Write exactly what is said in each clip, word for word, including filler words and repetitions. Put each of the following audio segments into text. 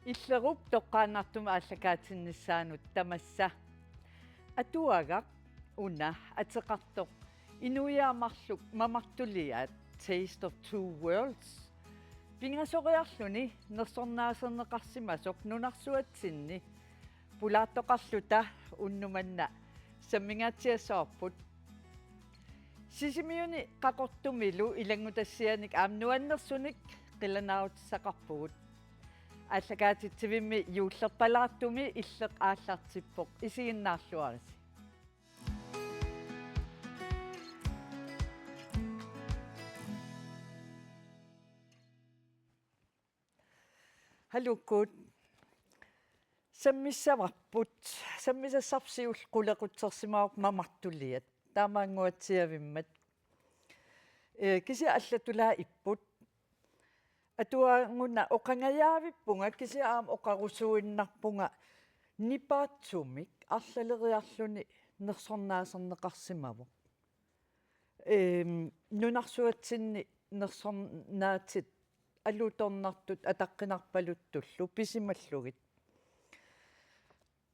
Illerup toqqaannartumik aallakaatinnissaanut tamassa. Atuagaq una ateqartoq inuiaat marluk mamartuliaat, Taste of Two Worlds, pingasoriarluni nersornaaserneqarsimasoq nunarsuatsinni pulaartoqarluta unnuk manna sammingaatsiassavarput. Sisimiuni Qaqortumilu ilanngutassianik aamma nuannersunik qilanaarutissaqarpugut. Aallakaatitsivimmi juullerpalaartumi illeq aallartippoq, isiginnaarluarisi. Haluukkut. Sammissavarput. Sammisassarput siulleq qulequtsersimavoq mamartuliat. Taamaannguatsiavimmat. Ee, kisianni allatulaa ipput. Atuagaq una oqangajaavippunga, kisianni aamma oqarusuinnarpunga nipaatsumik arlaleriarluni nersornaaserneqarsimavoq. Ehm, nunarsuatsinni nersornaatit alutornartut ataqqinarpaluttullu pisimallugit.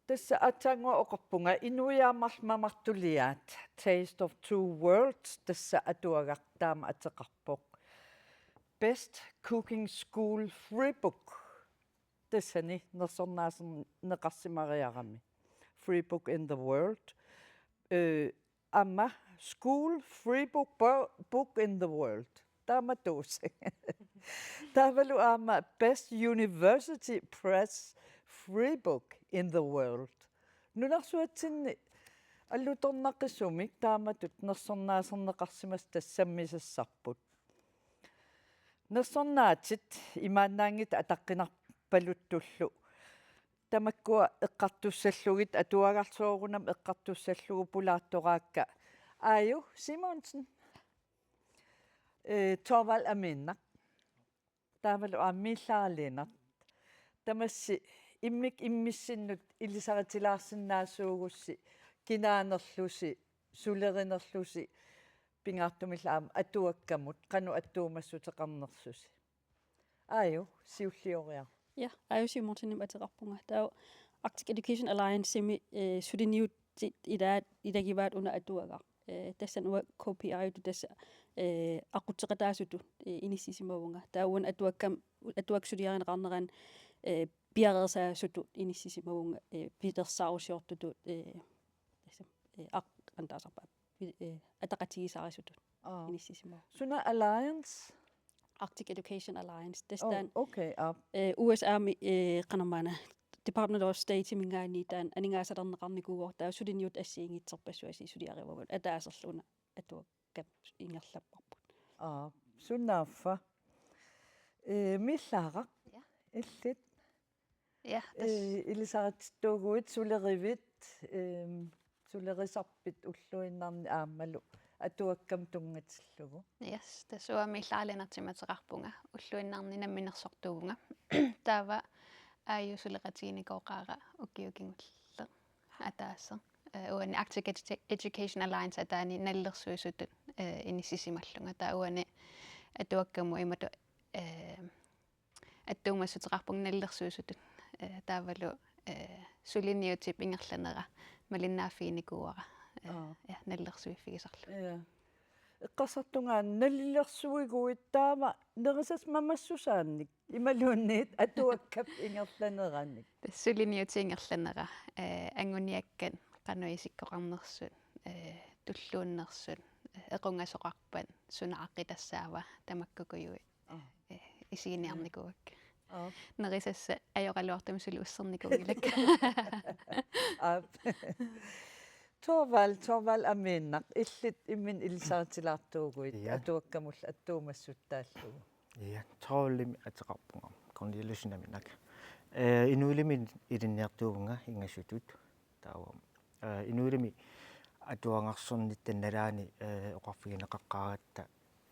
Tassa aatsaannguaq oqarpunga inuiaat marluk mamartuliaat, Taste of Two Worlds, tassa atuagaq taama ateqarpoq. Best Cooking School Free Book. Tassani nersornaaserneqarsimariarami. Free Book in the World. Ee, aamma School Free Book, bo-, Book in the World. Taamatuussaaq. Taavalu aamma Best University Press Free Book in the World. Nunarsuatsinni alutornaqisumik taamatut nersornaaserneqarsimasut tassa sammisassarput. Nersornaatit imaannaanngitsut ataqqinarpaluttullu. Tamakkua eqqartussallugit, atuagaq soorunami eqqartussallugu pulaartoraakka. Aaju Simonsen. Ee, Thorvald Amiinnaq. Taavalu aamma Miillara Lennert. Tamassi immikkut imminnut ilisaritilaarsinnaasuugussi kinaanerlusi, sulerinerlusi, pingaartumillu aamma atuakkamut qanoq attuumassuteqarnersusi. Aaju, siullioriaruk. Ja, Aaju Simonsenimik ateqarpunga. Taava Arctic Education Alliance-imi, eh, suliniutit ilaat, ilagivaat una atuagaq. Eh, tassani uanga K P I-utut tassa, eh, aqutseqataasutut, eh, inissisimavunga. Taava uani atuakkam-, atuakkat suliarineqarneranni, eh, piareersaasutut inissisimavunga, eh, pilersaarusiortutut, eh, tassa, eh, aq-, qanoq taasarpaa. Pi-, eh, ataqatigiissarisutut. Aa. Inissisimavoq. Suna Alliance? Arctic Education Alliance. Tassa taanna, oh, okay, aap, eh, U S A-mi, eh, qanormaanna Department of State-iminngaanniit taanna aningaasalerneqarnikuuvoq, taava suliniutit assigiinngitsorpassuit suliarivagut, ataaserlu una atuakkap ingerlapparput. Aap, sunaaffa. Eh, Miillara. Ja. Illit. Ja, tassa. Ee, ilisaritsittuuguit, sulerivit, eem, sulerisarpit ulluinnarni aammalu atuakkamut tunngatillugu? Yes, tassa uanga Miillara Lennertimik ateqarpunga, ulluinnarni namminersortuuvunga. Taava Aaju suleqatiginikuuara ukioq kingulleq ataaseq. Eh, uani Arctic Edu-, Education Alliance ataani nalilersuisutut, eh, inissisimallunga. Taava uani atuakkamut imatut, eh, attuumassuteqarpunga nalilersuisutut. Eh, taavalu, eh, suliniutip ingerlanera malinnaaffiginikuuara. Eh, aa, ja, nalilersuiffigisarlugu. Ja. Eqqarsartunga nalilersuiguit taama nerisassat mamassusaannik imaluunniit atuakkap ingerlaneranik? Tassa suliniutip ingerlanera, eh, anguniakkat qanoq isikkoqarnersut, eh, tulluunnersut, eh, equngasoqarpat, suna aqqitassaava, tamakkukujuit. Aa. Eh, isiginiarnikuuakka. Aap. Nerisassat ajoraluartumik suli ussernikuunngilakka. Aap. Thorvald, Thorvald Amiinnaq, illit imminut ilisaritilaartuuguit, ja, atuakkamullu attuumassuttaallugu. Ja, Thorvaldimik ateqarpunga, Corneliussen Amiinnaq. Eh, Inuulimit ilinniartuuvunga ingassutut. Taava, eh, Inuulimit atuagarsornitta nalaani, eh, oqarfigineqaqqaaratta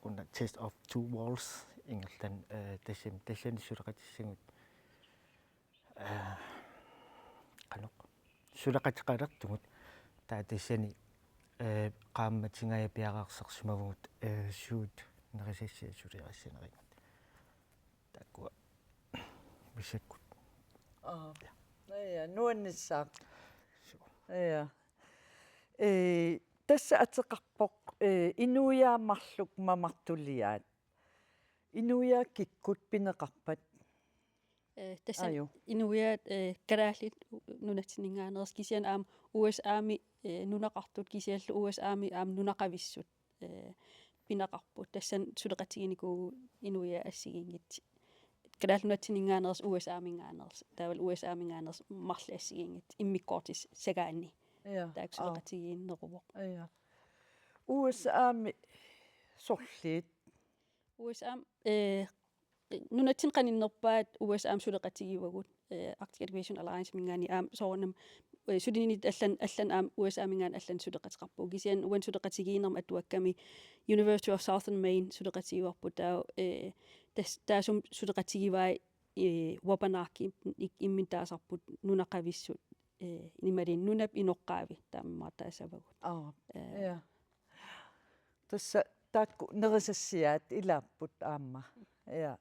una Taste of Two Worlds ingerlaannaq, eh, tassami, tassani suleqatissagut, eh, qanoq, suleqateqalertugut. Taava tassani, eh, qaammatigaaja piareersarsimavugut, eh, suut nerisassiat suliarissanerivut. Taakkua massakkut Aa. Ja, nuannissaaq. Ja. Ee, tassa ateqarpoq, ee, inuiaat marluk mamartuliaat. Inuiaat kikkut pineqarpat? Ee, tassa Aaju. Inuiaat, ee, kalaallit nunatsinninngaanneersut kisianni aamma U S A-mi, ee, nunaqartut kisianni U S A-mi aamma nunaqavissut, ee, pineqarput. Tassani suleqatiginikuuvugut inuiaat assigiinngitsut. Kalaallit Nunatsinninngaanneersut U S A-minngaanneersut. Taavalu U S A-minngaanneersut marluk assigiinngitsut immikkoortissagaanni. Ja. Taakku Aa. Suleqatigiinneruvoq. Ja. U S A-mi sorliit? U S A, eh, nunatsinni qaninnerpaat U S A-mi suleqatigivagut, eh, Arctic Education Alliance-minngaanniit aamma soorunami, eh, suliniutit allan-, allanut aamma U S A-minngaanniit allanut suleqateqarpugut. Kisianni uani suleqatigiinnermi atuakkami University of Southern Maine suleqatigivarput taava, eh, tas-, taassuma suleqatigivai, eh, Wabanaki im-, imminut taasarput nunaqavissut, eh, imaluunniit nunap inoqqaavi taamaammat taassavagut. Aa, Eh. Ja. Tassa taakku nerisassiaat ilaapput aamma. Ja.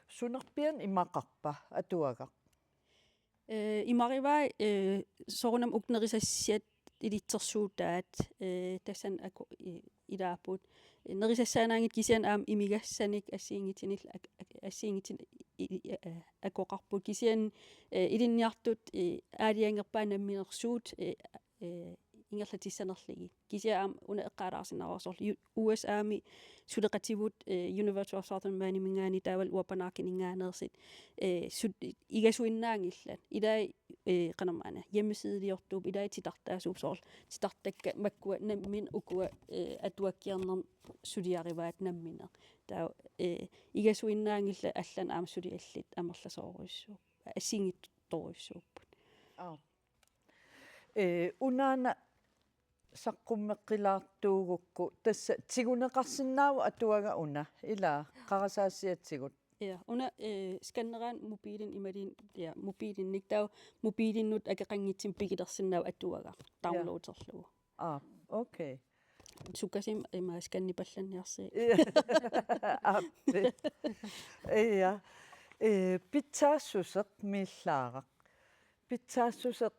Sunarpiaq imaqarpa atuagaq? Eh, imarivai, eh, soorunami uku nerisassiat ilitsersuutaat, eh, tassani aku-, i-, ilaapput. Eh, nerisassaannaanngitsut kisianni aamma imigassanik assigiinngitsunil-, ak-, ak-, assigiinngitsunik i-, i-, eh, akoqarput. Kisianni, eh, ilinniartut, eh, aalajangerpaat namminersuut, eh, eh, ingerlatissanerlugit. Kisianni aamma una eqqaalaarsinnaavara soorlu U S A-mi suleqativut, eh, University of Southern Maine-minngaanniit taavalu Wabanakininngaanneersut, eh, sut-, igasuinnaanngillat. Ilai, eh, qanormaana, hjemmesideliortuupput, ilai titartaasuupput soorlu. Titartakkat makkua nammineq ukua, eh, atuakkiornermi suliarivaat nammineq. Taava, eh, igasuinnaanngillat allanut aamma suliallit amerlasoorujussuupput. Assigiinngitsorujussuupput. Aa. Ee, unaana saqqummeqqilaartuugukku tassa tiguneqarsinnaavoq atuagaq una, ilaa, qarasaasiatigut. Ja, una, eh, scanneraan mobiilin imaluunniit, ja, mobiilinnik taava mobiilinnut akeqanngitsumik pigilersinnaavoq atuagaq Ja. Downloaderlugu. Aa, okay. Sukkasuumik ima scannipallanniarsiuk. Ja. Aappi. Ja. Eh, pitsaassuseq miillaaraq. Pitsaassuseq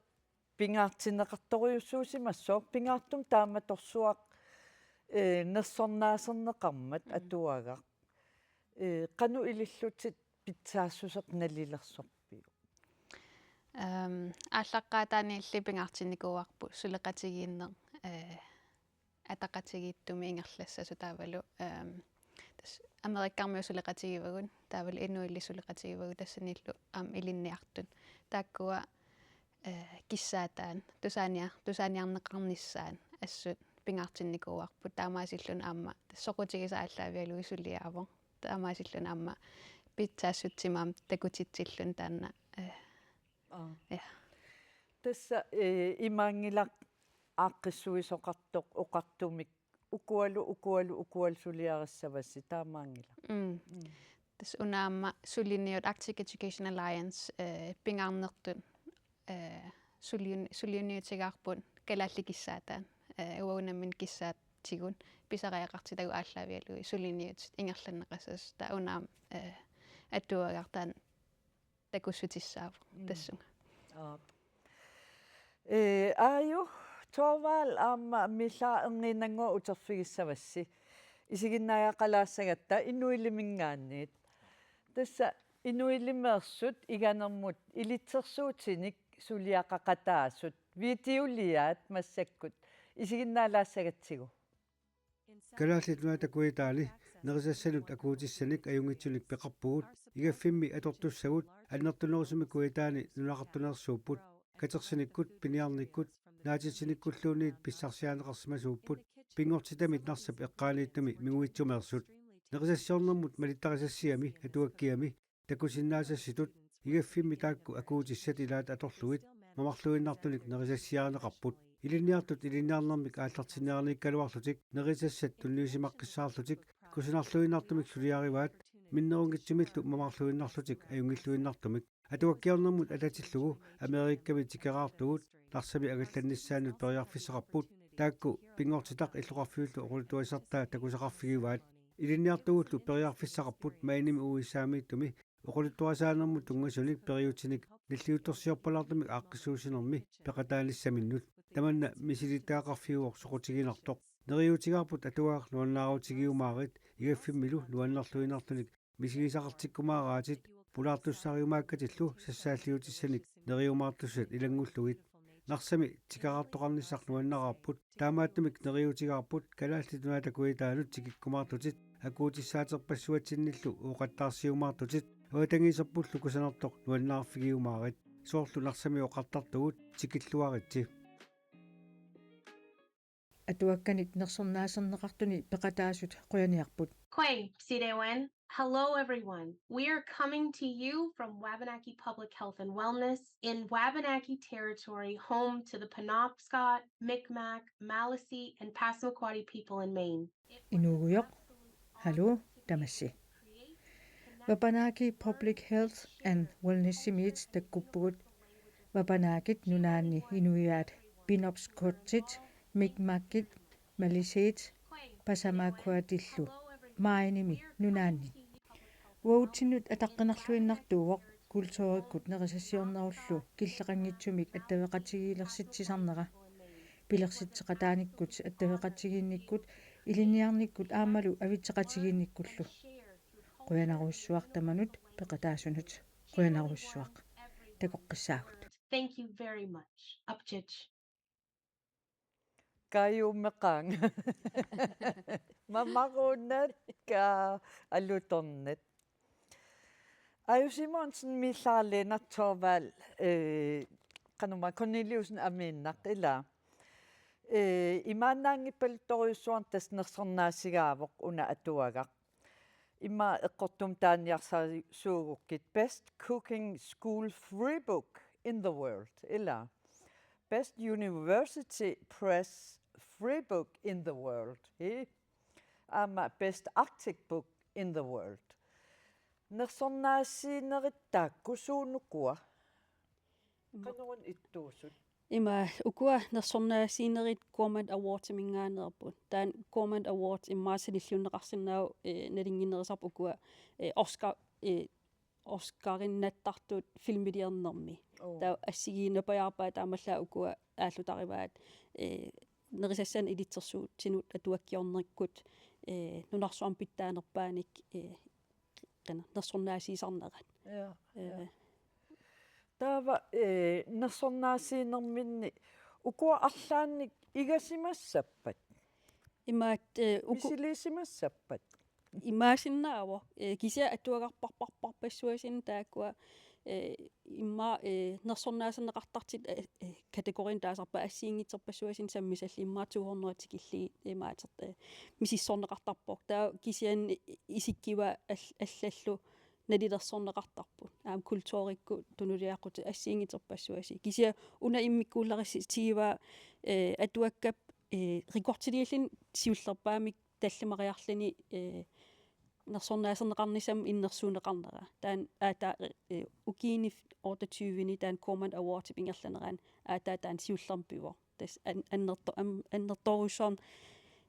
pingaartinneqartorujussuusimassooq, pingaartumik taamatorsuaq, eh, nersornaaserneqarmat Mm. atuagaq. Eh, qanoq ilillutit pitsaassuseq nalilersorpiuk? Ehm, aallaqqaataaniilli pingaartinnikuuarput suleqatigiinneq, eh, ataqatigiittumik ingerlassasut taavalu, ehm, tassa Amerikkarmiut suleqatigivagut, taavalu inuillu suleqatigivagut, tassaniillu aamma ilinniartut. Taakkua, eh, kissaataat, tusaania-, tusaaniarneqarnissaat assut pingaartinnikuuarput, taamaasilluni aamma tassa soqutigisaq aallaavigalugit suliaavoq. Taamaasilluni aamma pitsaassutsimik aamma takutitsilluni taanna, eh, Aa. Ja. Tassa, eh, imaanngilaq aaqqissuisoqartoq oqartumik ukualu, ukualu, ukualu suliarissavassi taamaanngilaq. Mm. Mm. Tassa una aamma suliniut Arctic Education Alliance, eh, pingaarnertut, eh, suliun-, suliuniutigaarput kalaallit kissaataat, eh, uagut nammineq kissaatigut pisariaqartitagut aallaavigalugit suliniutit ingerlanneqassasut taava una aamma, eh, atuagaq taanna takussutissaavoq Mm. tassunga. Aap. Eh, Aaju, Thorvald aamma miillaat erniinnannguaq uterfigissavassi. Isiginnaajaqalaassagatta Inuiliminngaanniit. Tassa Inuilimeersut iganermut ilitsersuutinik suliaqaqataasut videoliaat massakkut isiginnaalaassagatsigu. Kalaallit Nunaat takuitaani nerisassanut akuutissanik ajunngitsunik peqarpugut, igaffimmi atortussagut annertunerusumik kuitaani nunaqartuneersuupput, katersinikkut, piniarnikkut, naatitsinikkulluunniit pissarsiarineqarsimasuupput, pinngortitamit Narsap eqqaaniittumi minguitsumeersut. Nerisassiornermut malittarisassiami atuakkiami takusinnaassassitut igaffimmi taakku akuutissat ilaat atorlugit mamarluinnartunik nerisassiarineqarput. Ilinniartut ilinniarnermik aallartinniarniikkaluarlutik nerisassat tunniusimaqqissaarlutik kusanarluinnartumik suliarivaat minnerunngitsumillu mamarluinnarlutik ajunngilluinnartumik. Atuakkiornermut atatillugu Amerikami tikeraartugut Narsami angallannissaannut periarfissaqarput, taakku pinngortitaq illoqarfiullu oqaluttuassartaa takusaqarfigivaat. Ilinniartugullu periarfissaqarput Mainemi U S A-miittumi oqaluttuarisaanermut tunngasunik periutinik nalliuttorsiorpalaartumik aaqqissuussinermi peqataanissaminnut. Tamanna misilittagaqarfiuvoq soqutiginartoq. Neriuutigaarput atuagaq nuannaarutigiumaarit, igaffimmilu nuannerluinnartunik misigisaqartikkumaaraatit, pulaartussariumaakkatillu sassaalliutissanik neriumaartussat ilanngullugit. Narsami tikeraartoqarnissaq nuannaraarput, taamaattumik neriuutigaarput Kalaallit Nunaata Kujataanut tikikkumaartutit akuutissaaterpassuatsinnillu ooqattaarsiumaartutit, avatangiiserpullu kusanartoq nuannaarfigiumaarit, soorlu Narsami oqartartugut, tikilluaritsi. Atuakkanik nersornaaserneqartuni peqataasut qujaniarput. Quang, Sirewan. Hello, everyone. We are coming to you from Wabanaki Public Health and Wellness in Wabanaki Territory, home to the Penobscot, Mi'kmaq, Maliseet, and Passamaquoddy people in Maine. Inuugujoq. Haluu, tamassi. Wabanaki Public Health and Wellnessimiit takkuppugut. Wabanakit nunaanni inuiaat Penobscotit, Mi'kmaqit, Maliseet, Passamaquoddillu Mainemi nunaanni. Uagutsinnut ataqqinarluinnartuuvoq kulturikkut nerisassiornerullu killeqanngitsumik attaveqatigiilersitsisarnera. Pilersitseqataanikkut, attaveqatigiinnikkut, ilinniarnikkut aammalu avitseqatigiinnikkullu. Qujanarujussuaq tamanut peqataasunut. Qujanarujussuaq. Takoqqissaagut. Thank you very much. Apchich. Kaajuummeqaanga. Mamaruunnat kaa alutornat. Ajusi Monsen, Milla Lennert Thorvald, eh, qanormaa Corneliussen Amiinnaq ilaa. Eh, imaannaanngippaluttorujussuarnik tassa nersornaasigaavoq una atuagaq. Ima eqqortumik taaniarsarisuugukkit Best Cooking School Free Book in the World, ilaa. Best University Press Free Book in the World, hi. Aamma Best Arctic Book in the World. Nersornaasiinerit taakku suunukua? Qanoruna ittuusut? Ima ukua nersornaasiinerit Gourmet Awardiminngaanneerput. Taanna Gourmet Award immaqa sanilliunneqarsinnaavoq, eh, nalunnginnerusarput ukua, eh, Oscar, eh, Oscarinnaattartut filmiliornermi. Oo. Taava assigiinnapajaarpaat taamaallaat ukua aallutarivaat, eh, nerisassanik ilitsersuutinut atuakkiornikkut, eh, nunarsuarmi pitsaanerpaanik, eh, qina, nersornaasiisarnerat. Ja, ja. Eh. Taava, eh, nersornaasiinerminni ukua arlaannik igasimassappat? Imaat, eh, uku- Misiliisimassappat? Imaasinnaavoq, eh, kisianni atuagarparparparpassuarnik taakkua, eh, immaqa, eh, nersornaaserneqartartut, eh, eh, kategoriini taasarpaat assigiinngitsorpassuarnik sammisallit immaqa to hundrede tikillugit imaattoq, eh, misissorneqartarpoq. Taava kisianni isikkivaat al-, allallu nalilersorneqartarput. Aamma kulturikkut tunuliaquttut assigiinngitsorpassuarnik. Kisianni una immikkuullarissutigivaat, eh, atuakkap, eh, rekordiliilluni siullerpaamik tallimariarluni, eh, nersornaaserneqarnissamut innersuunneqarnera. Taanna aatsaat, eh, ukiuni otteogtyve-ni taanna Gourmet Awardip ingerlanerani aatsaat taanna siullermik pivoq. Tassa an-, annerto-, am-, annertoorujussuarmik,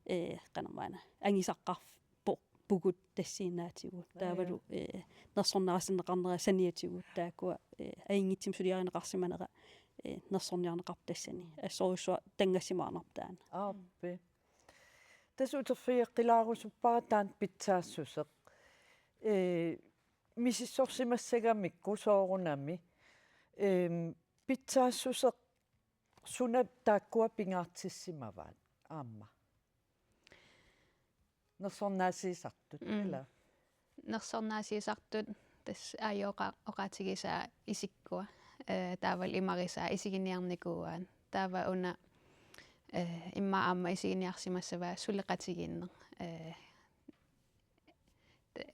eh, qanormaana angusaqqarpoq pugut tassiinnaatigut. Taavalu, eh, nersornaaserneqarnera saniatigut taakkua, eh, ajunngitsumik suliarineqarsimanera, eh, nersorniarneqarpoq tassani. Assorujussuaq tanngassimaarnarpoq taanna. Aappi. Tassa uterfigeqqilaarusuppara taanna pitsaassuseq. Eh, misissorsimassagamikku soorunami. Em, pitsaassuseq suna taakkua pingaartissimavaat aamma? Nersornaasiisartut, mm, ilaa? Nersornaasiisartut tassa aajuna oqa-, oqaatigisaa isikkua, eh, taavalu imarisaa isiginiarnikuuaat. Taava una, eh, immaqa aamma isiginiarsimassavaa suleqatigiinneq, eh,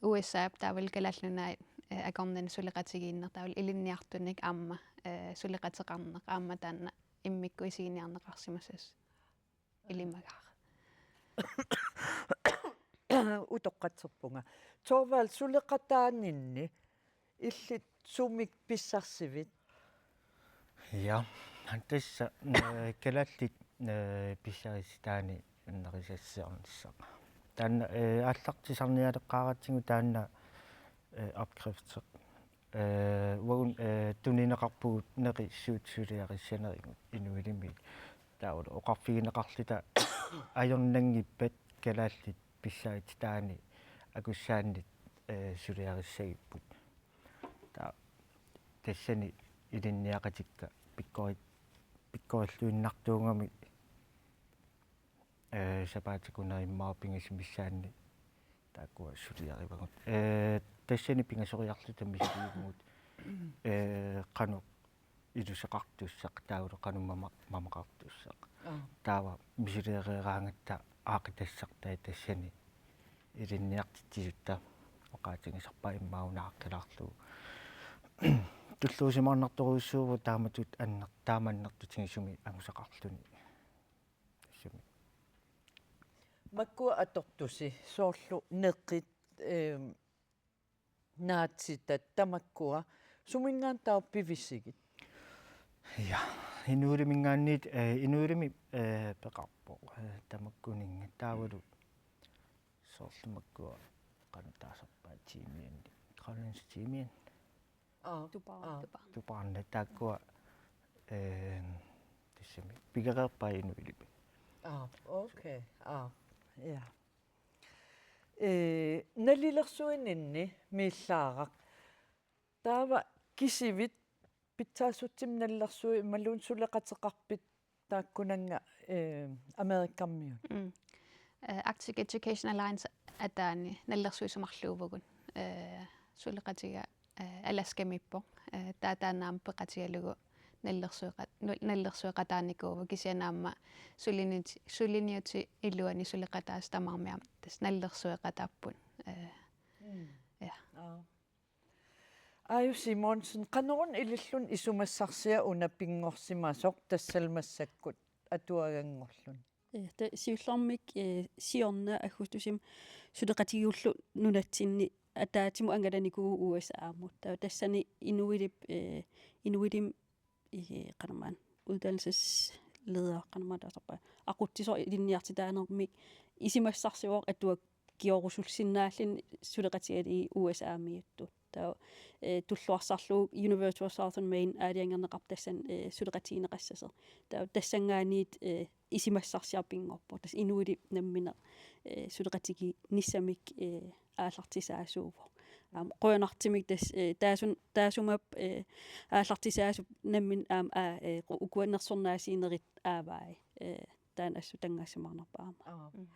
U S A-p taavalu Kalaallit Nunaat, eh, akornanni suleqatigiinneq taavalu ilinniartunik aamma, eh, suleqateqarneq aamma taanna immikkut isiginiarneqarsimassasut ilimagaat. Utoqqatserpunga. Thorvald, suleqataaninni illit sumik pissarsivit? Ja, tassa, eh, kalaallit, eh, pissarissutaani nerisassiornissaq. Taanna, eh, aallartisarnialeqqaaratsigu taanna, eh, opskrifti Eh, uagut, eh, tunineqarpugut neqissuut suliarissanerigut inuilimi. Taavalu oqarfigineqarluta ajornanngippat kalaallit pissaatitaani akussaannit, eh, suliarissagipput. Taa tassani ilinniaqatikka pikkori-, pikkorilluinnartuugami, eh, sapaatip akunneri immaqa pingasumissaanni taakkua suliarivagut. Eh, tassani pingasoriarluta misiliivugut, eh, qanoq iluseqartussaq taavalu qanoq mama-, mamaqartussaq. Aa. Taava misileereeraangatta aaqqitassartai tassani ilinniartitsisutta oqaatigisarpaat immaqa una aaqqilaarlugu. Tulluusimaarnartorujussuuvoq taamatut anner-, taama annertutigisumik angusaqarluni. Tassami. Makkua atortusi soorlu neqit, ehm, naatsitat tamakkua suminngaanniit taava pivisigit? Ja, inuiliminngaanniit, eh, inuilimi, eh, peqarpoq, eh, tamakkuninnga taavalu soorlu makkua qanoq taasarpaat tiimianni, Grønlands tiimian. Aa, Tupaarna, aa. Tupaarna. Tupaarna taakkua, eh, tassami pigereerpaat inuilimi. Aa, okay. Aa, ja. Eh, nalilersuininni Miillaaraq. Taava kisivit pitsaassutsimi nalilersuit imaluunniit suleqateqarpit taakkunannga, eh, Amerikamiut? Mm. Eh, Arctic Education Alliance ataani nalilersuisut marluuvugut. Eh, suleqatiga, eh, Alaskamiippoq. Eh, taava taanna aamma peqatigalugu nalilersueqa-, nu-, nalilersueqataanikuuvoq kisianni aamma suliniut-, suliniutit iluanni suleqataasut tamarmik aamma tassa nalilersueqataapput. Eh, Mm. Ja. Aa. Aaju Simonsen, qanoruna ililluni isumassarsiaq una pinngorsimasoq tassalu massakkut atuaganngorluni? Eh, ta-, siullermik, eh, siorna aggustusimi suleqatigigullu nunatsinni ataatsimut angalanikuuvugut U S A-mut. Taava tassani inuilip, eh, inuilim-, eh, qanormaanna, uddannelsesleder, qanormaanna taasarpaat, aqutsisoq ilinniartitaanermik isumassarsivoq atuakkiorusulsinnaalluni suleqatigalugit U S A-miuttut. Taava, eh, tulluarsarlugu University of Southern Maine aalajangerneqarpoq tassani, eh, suleqatigineqassasoq. Taava tassanngaanniit, eh, isumassarsiaq pinngorpoq. Tassa inuilip nammineq, eh, suleqatigiinnissamik, eh, aallartisaasuuvoq. Aamma qujanartumik tassa, eh, taasun-, taassumalu, eh, aallartisaasup nammineq aamma, aa, eh, qu-, ukua nersornaasiinerit aavai. Eh, taanna assut tanngassimaarnerpaaq aamma. Aa. Mm.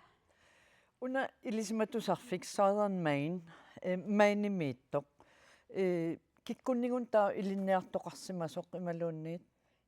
Una ilisimatusarfik Southern Maine, eh, Mainemiittoq. Eh, kikkunniguna taava ilinniartoqarsimasoq imaluunniit?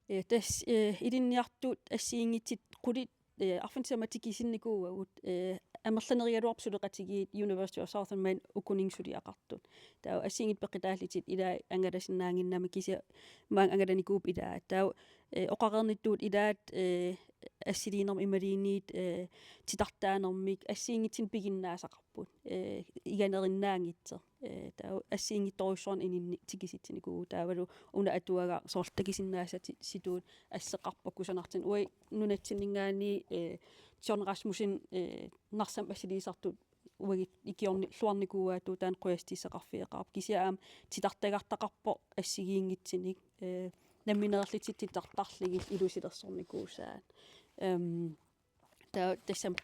Eh, tassa, eh, ilinniartut assigiinngitsut qulit, eh, arfineq-sisamat tikisinnikuuagut, eh, amerlanerigaluarput suleqatigiit University of Southern Maine ukuninnga suliaqartut. Taava assigiinngitsut peqqutaallutik ilaat angalasinnaannginnamik kisianni maanga angalanikuupput ilaat. Taava, eh, oqareernittut ilaat, eh, assiliinermik imaluunniit, eh, titartaanermik assigiinngitsunik piginnaasaqarput. Eh, iganerinnaanngitsoq. Eh, taava assigiinngitsorujussuarnik ininni tikisitsinikuuvugut taavalu una atuagaq soorlu takusinnaasat si-, situut asseqarpoq kusanartumik. Uagut nunatsinninngaanniit, eh, John Rasmussen, eh, Narsami assiliisartut uagut ikiorni-, -luarnikuuaat taanna qujassuteqarfigeqaarpoq. Kisianni aamma titartagartaqarpoq assigiinngitsunik, eh, nammineerlutik titartarlugit ilusilersornikuusaat. Ehm, taava tassami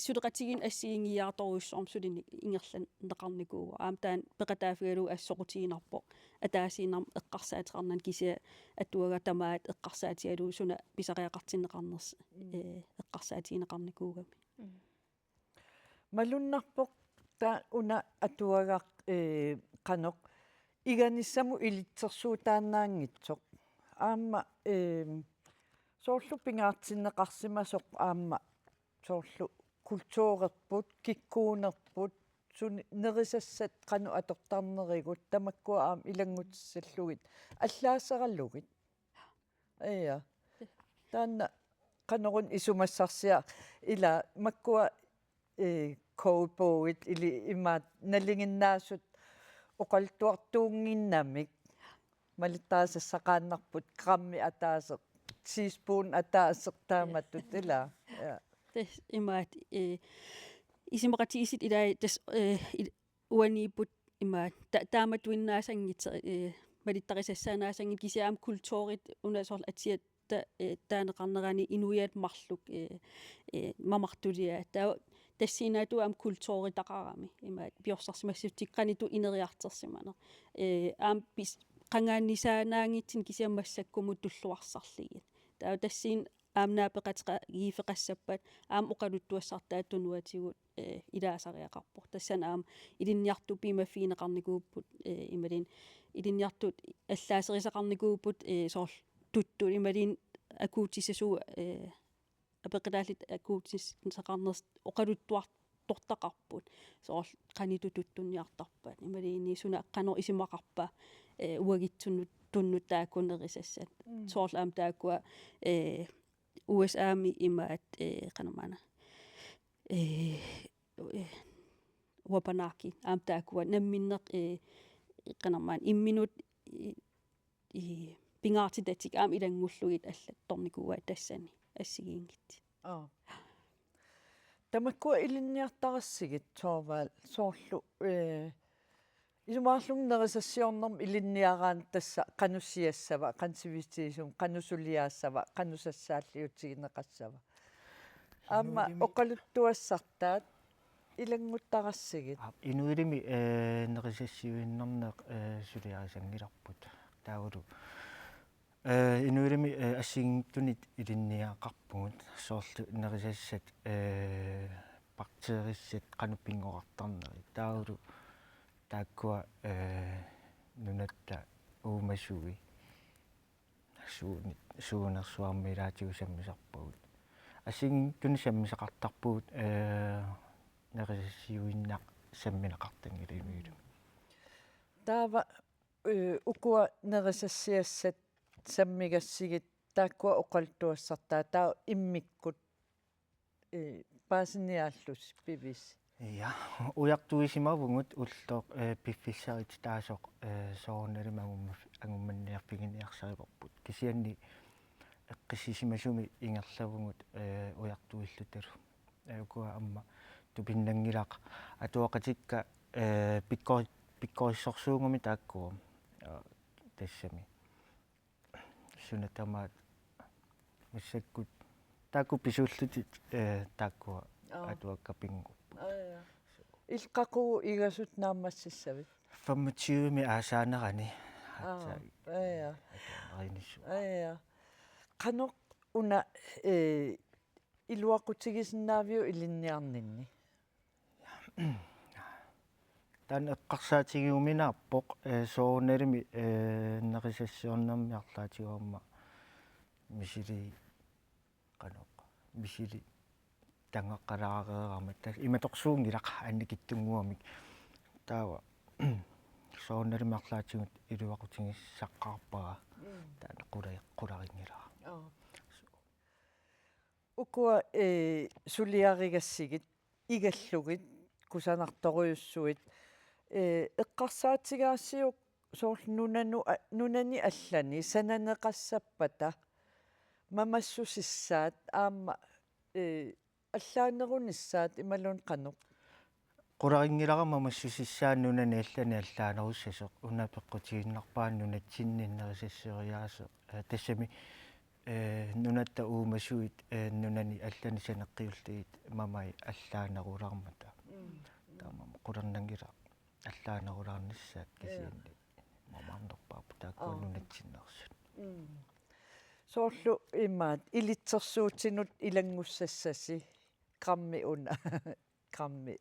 suleqatigiinneq assigiinngiiaartorujussuarmik sulineq ingerlanneqarnikuuvoq. Aamma taanna peqataaffigalugu assut soqutiginarpoq ataasiinnarmik eqqarsaateqarnani kisianni atuagaq tamaat eqqarsaatigalugu suna pisariaqartinneqarnersoq, mm, eh, eqqarsaatigineqarnikuugami. Mm. Malunnarpoq taava una atuagaq, eh, qanoq iganissamut ilitsersuutaannaanngitsoq. Aamma, eh, soorlu pingaartinneqarsimasoq aamma soorlu kulturerput, kikkuunerput, suni nerisassat qanoq atortarnerigut, tamakkua aamma ilanngutissallugit, allaaseralugit. Ja. Taanna qanoruna isumassarsiaq ila makkua, eh, kogebogit ili imaat nalinginnaasut oqaluttuartuunnginnamik malittarisassaqaannarput grammi ataaseq, teaspoon ataaseq taamatut ila. Ja. Tassa imaat, eh, isumaqatigiissut ilai tassa, eh, il-, uaniipput ima ta-, taamatuinnaasanngitsoq, eh, malittarisassaannaasanngitsoq kisianni aamma kulturit una soorlu atia ta-, eh, taaneqarnerani inuiaat marluk, eh, eh, mamartuliaat. Taava tassinaatut aamma kulturitaqarami. Ima piorsarsimassutsikkaanitut ineriartorsimaneq. Eh, aamma pis-, qangaanisaannaanngitsunik kisianni massakkumut tulluarsarlugit. Taava tassani aamma naapeqateqagiiffeqassappat aamma oqaluttuassartaata tunuatigut, eh, ilaasariaqarpoq. Tassani aamma ilinniartut piumaffigineqarnikuupput, eh, imaluunniit ilinniartut allaaserisaqarnikuupput, eh, soorlu tuttut imaluunniit akuutissasugut, eh, apeqqutaallutik akuutissaqarnersut oqaluttuartortaqarput. Soorlu qanoq tuttunniartarpat. Imaluunniit suna qanoq isumaqarpa, eh, uagutsinnut tunnut taakku nerisassat. Mm. Soorlu aamma taakkua, eh, U S A-mi imaat, eh, qanormaana. Eh, eh, Wabanaki, aamma taakkua namminneq, eh, qanormaana imminut, eh, eh, pingaartitatik aamma ilanngullugit allattornikuuaat tassani assigiinngitsut. Aa. Tamakkua ilinniartarassigit soorlu, soorlu, eh, isumaqarlunga nerisassiornermi ilinniaraanni tassa qanoq siassava, qanoq sivisuumik, qanoq suliaassava, qanoq sassaalliutigineqassava. Aamma inuilimi oqaluttuassartaat ilannguttarassigut. Aap, inuilimi, eh, nerisassiuinnarneq, eh, suliarisanngilarput. Taavalu, eh, inuilimi, eh, assigiinngitsunit ilinniagaqarpugut soorlu nerisassat, eh, bakteerissat qanoq pinngoqartarnerit. Taavalu taakkua, eh, nunatta uumasui suuni-, suunersuarmi ilaatigut sammisarpagut. Assigiinngitsunik sammisaqartarpugut, eh, nerisassiuinnaq sammineqartanngilaq inuilumi. Taava, eh, ukua nerisassiassat sammigassigit taakkua oqaluttuassartaat taava immikkut, eh, paasiniaallusi pivis. Ja, ujartuisimavugut ulloq, eh, piffissaq ititaasoq, eh, soorunalimi angumma-, angummanniarfiginiarsarivarput. Kisianni eqqissisimasumik ingerlavugut, eh, ujartuillutalu. Eh, ukua aamma tupinnanngilaq atuaqatikka, eh, pikkori-, pikkorissorsuugami taakkua, eh, tassami. Suna tamaat massakkut taakku pisuullutik, eh, taakkua. Aa. Atuakka pinngorput. Aa, ja. Illit qaqugu igasut naammassissavit? Femogtyve-mi aasaanerani. Aa, aatsaat. Aa, ja. Arinissua. Aa, ja. Qanoq una, eh, iluaqutigisinnaaviuk ilinniarninni? Taanna eqqarsaatigiuminaappoq, eh, soorunalimi, eh, nerisassiornermi arlaatigut aamma misili qanoq, misili tangaqqalaareerama, tassa imatorsuunngilaq annikitsunnguamik. Taava soorunalimi arlaatigut iluaqutigissaqqaarpara. Mm. Taanna qula-, qularinngilara. Aa. Ukua, eh, suliarigassigit, igallugit, kusanartorujussuit, eh, eqqarsaatigaasiuk soorlu nunanu-, a-, nunani allani sananeqassappata mamassusissaat aamma, eh, allaanerunissaat imaluunniit qanoq? Qularinngilara mamassusissaat nunani allani allaanerussasoq, una peqqutigiinnarpara nunatsinni nerisassoriaaseq. Eh, tassami, eh, nunatta uumasuit, eh, nunani allani saneqqiullugit mamai allaanerulermata. Mm, mm. Taamaammat qularnanngilaq allaanerulaarnissaat. Ja. Kisianni mamaarnerpaaput taakkua. Aa. Nunatsinneersut. Mm. Soorlu imaat ilitsersuutinut ilanngussassasi grammi una, grammi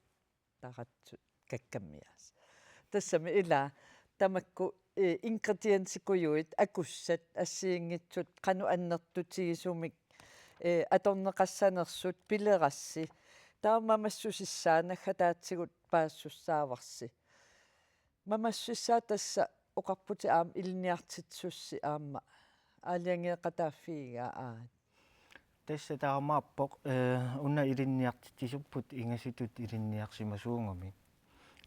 taratsut kakkammiaas. Tassami ila tamakku, eh, ingrediensikujuit, akussat assigiinngitsut qanoq annertutigisumik, eh, atorneqassanersut pilerassi. Taava mamassusissaat naggataatigut paasisussaavarsi. Mamassusissaat tassa oqarputit aamma ilinniartitsisussi aamma aalajangeeqataaffigigaa, aat. Tassa taamaappoq, eh, una ilinniartitsisupput ingasutut ilinniarsimasuugami.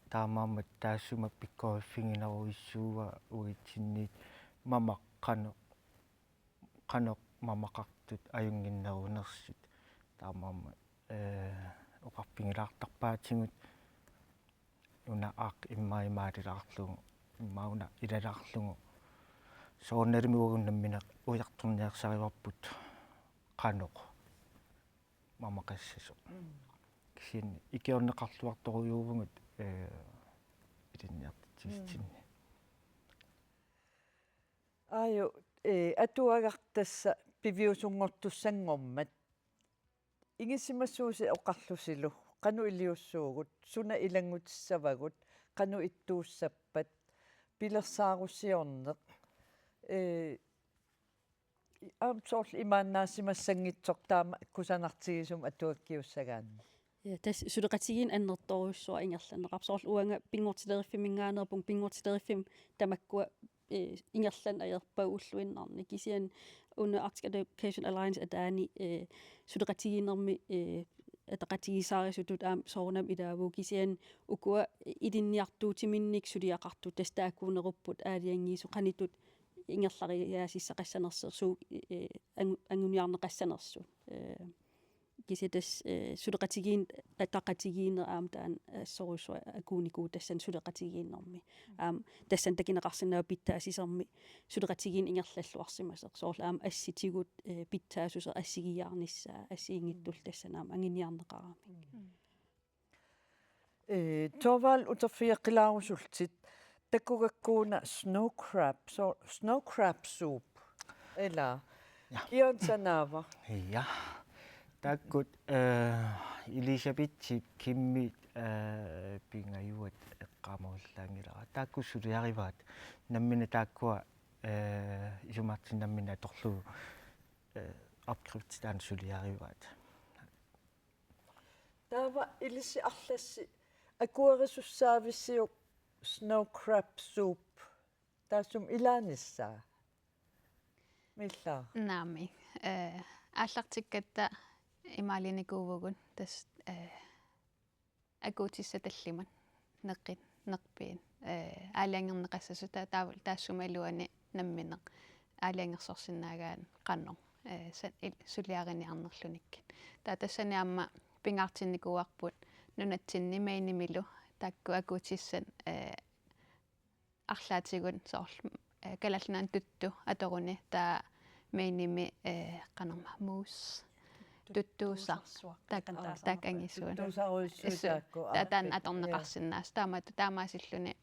Taamaammat taassuma pikkoriffiginerujussuuara uagutsinnit mamaq qanoq, qanoq mamaqartut ajunnginnerunersut. Taamaammat, eh, oqarfigilaartarpaatigut una aaq immaqa imaalilaarlugu, immaqa una ilalaarlugu. Soorunalimi uagut nammineq ujartorniarsarivarput qanoq mamaqassasoq. Mm. Kisianni ikiorneqarluartorujuuvugut, eh, ilinniartitsisutsinni. Mm. Aaju, eh, atuagaq tassa piviusunngortussanngormat. Ingissimasuusi oqarlusilu, qanoq iliussuugut, suna ilanngutissavagut, qanoq ittuussappat, pilersaarusiorneq. Eh, aamma soorlu imaannaasimassanngitsoq taama kusanartigisumik atuakkiussagaanni. Ja, tassa suleqatigiinneq annertoorujussuaq ingerlanneqarpoq. Soorlu uanga Pinngortileriffimingaanneerpunga, Pinngortileriffimmi tamakkua, eh, ingerlaneq ajorpagut ulluinnarni. Kisianni una Arctic Education Alliance ataani, eh, suleqatigiinnermi, eh, ataqatigiissaarisutut aamma soorunami ilaavugut, kisianni ukua ilinniartuutiminnik suliaqartut tassa taakkuunerupput aalajangiisut qanoq ittut ingerlariaasissaqassanersut, eh, angu-, anguniarneqassanersut. Eh, kisianni tassa, eh, suleqatigiin-, ataqatigiinneq aamma taanna assorujussuaq akuunikuuvoq tassani suleqatigiinnermi. Aamma tassani takuneqarsinnaavoq pitsaassutsimik suleqatigiinneq ingerlalluarsimasoq. Soorlu aamma assitigut, eh, pitsaassuseq assigiiaarnissaa, assigiinngitsullu tassani aamma anguniarneqaramik. Mm. Eh, Thorvald, uterfigeqqilaarusullutit, takugakku una snow crab, so-, snow crab soup. Ila. Ja. Ion sanaava? Ja. Taakkut, eh, Elisabethip Kimmip, eh, pingajuat eqqaamavillaanngilara. Taakku suliarivaat. Nammineq taakkua, eh, isumaartinnamminneq atorlugu, eh, opskrifti taanna suliarivaat. Taava ilissi arlassi akuerisussaavissiuk snow crab soup? Taassuma ilaanissaa. Milla? Naamik. Eh, aallartikkatta imaaliinikuuvugut tassa, eh, akuutissat tallimat neqit, nerpiit, eh, aalajangerneqassasut ta-, taava taassuma iluani nammineq aalajangersorsinnaagaanni qanoq, eh, sa-, il-, suliariniarnerlunikkit. Taava tassani aamma pingaartinnikuuarput nunatsinni Mainemilu taakku akuutissat, eh, arlaatigut soorlu, eh, Kalaallit Nunaanni tuttu atoruni taava Mainemi, eh, qanormaa mousse. Tuttuusa-, tuttuusarsuaq. Tak-, qantaasarnarpaa. Tak angisuun. Tuttuusarujussuit. Issu-, taakku. Ta-, taanna atorneqarsinnaasut. Taama-, taamaasilluni,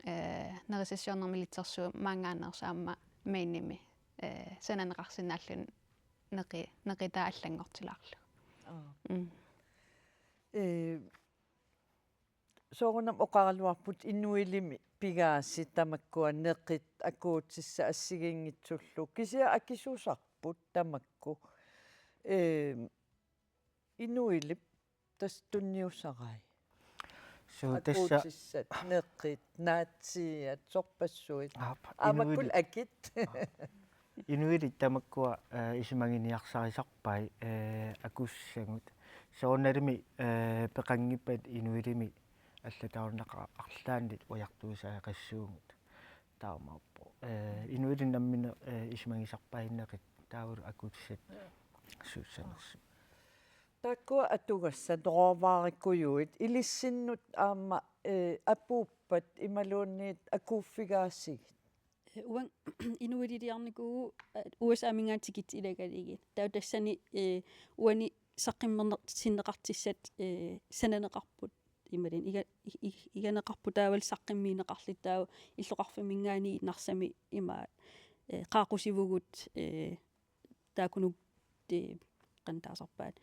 eh, nerisassiornermi ilitsersuut maanngaanneersut aamma Mainemi, eh, sananeqarsinnaalluni neqi-, neqitaa allanngortilaarlugu. Aa. Mm. Eh, soorunami oqaraluarput inuilimi pigaasi tamakkua neqit akuutissat assigiinngitsullu. Kisianni akisuusarput tamakku. Ehm, inuilip tassa tunniussarai. Suu, tassa akuutissat, neqit, naatsiiat, sorpassuit. Aap, aamma inuilit. Kul akit. Aap. Inuilit tamakkua, eh, isumaginiarsarisarpai, eh, akuutissagut. Soorunalimi, eh, peqanngippat inuilimi allataarunaqa arlaannit ujartuisariaqassuugut. Taamaappoq. Eh, inuilit nammineq, eh, isumagisarpai neqit taavalu akuutissat suussanersut. Taakkua atugassat råvarekujuit ilissinnut aamma, eh, apuuppat imaluunniit akuuffigaasigit? Eh, uanga inuililiarnikuuvugut, eh, U S A-minngaanniit tikitsit ilagalugit. Taava tassani, eh, uani saqqummerner-, sinneqartussat, eh, sananeqarput. Imaluunniit iga-, i-, i-, iganeqarput taavalu saqqummiunneqarlutik taava illoqarfimminngaanniit Narsami ima, eh, qaaqqusivugut, eh, taakkununnga, eh, qantaasarpaat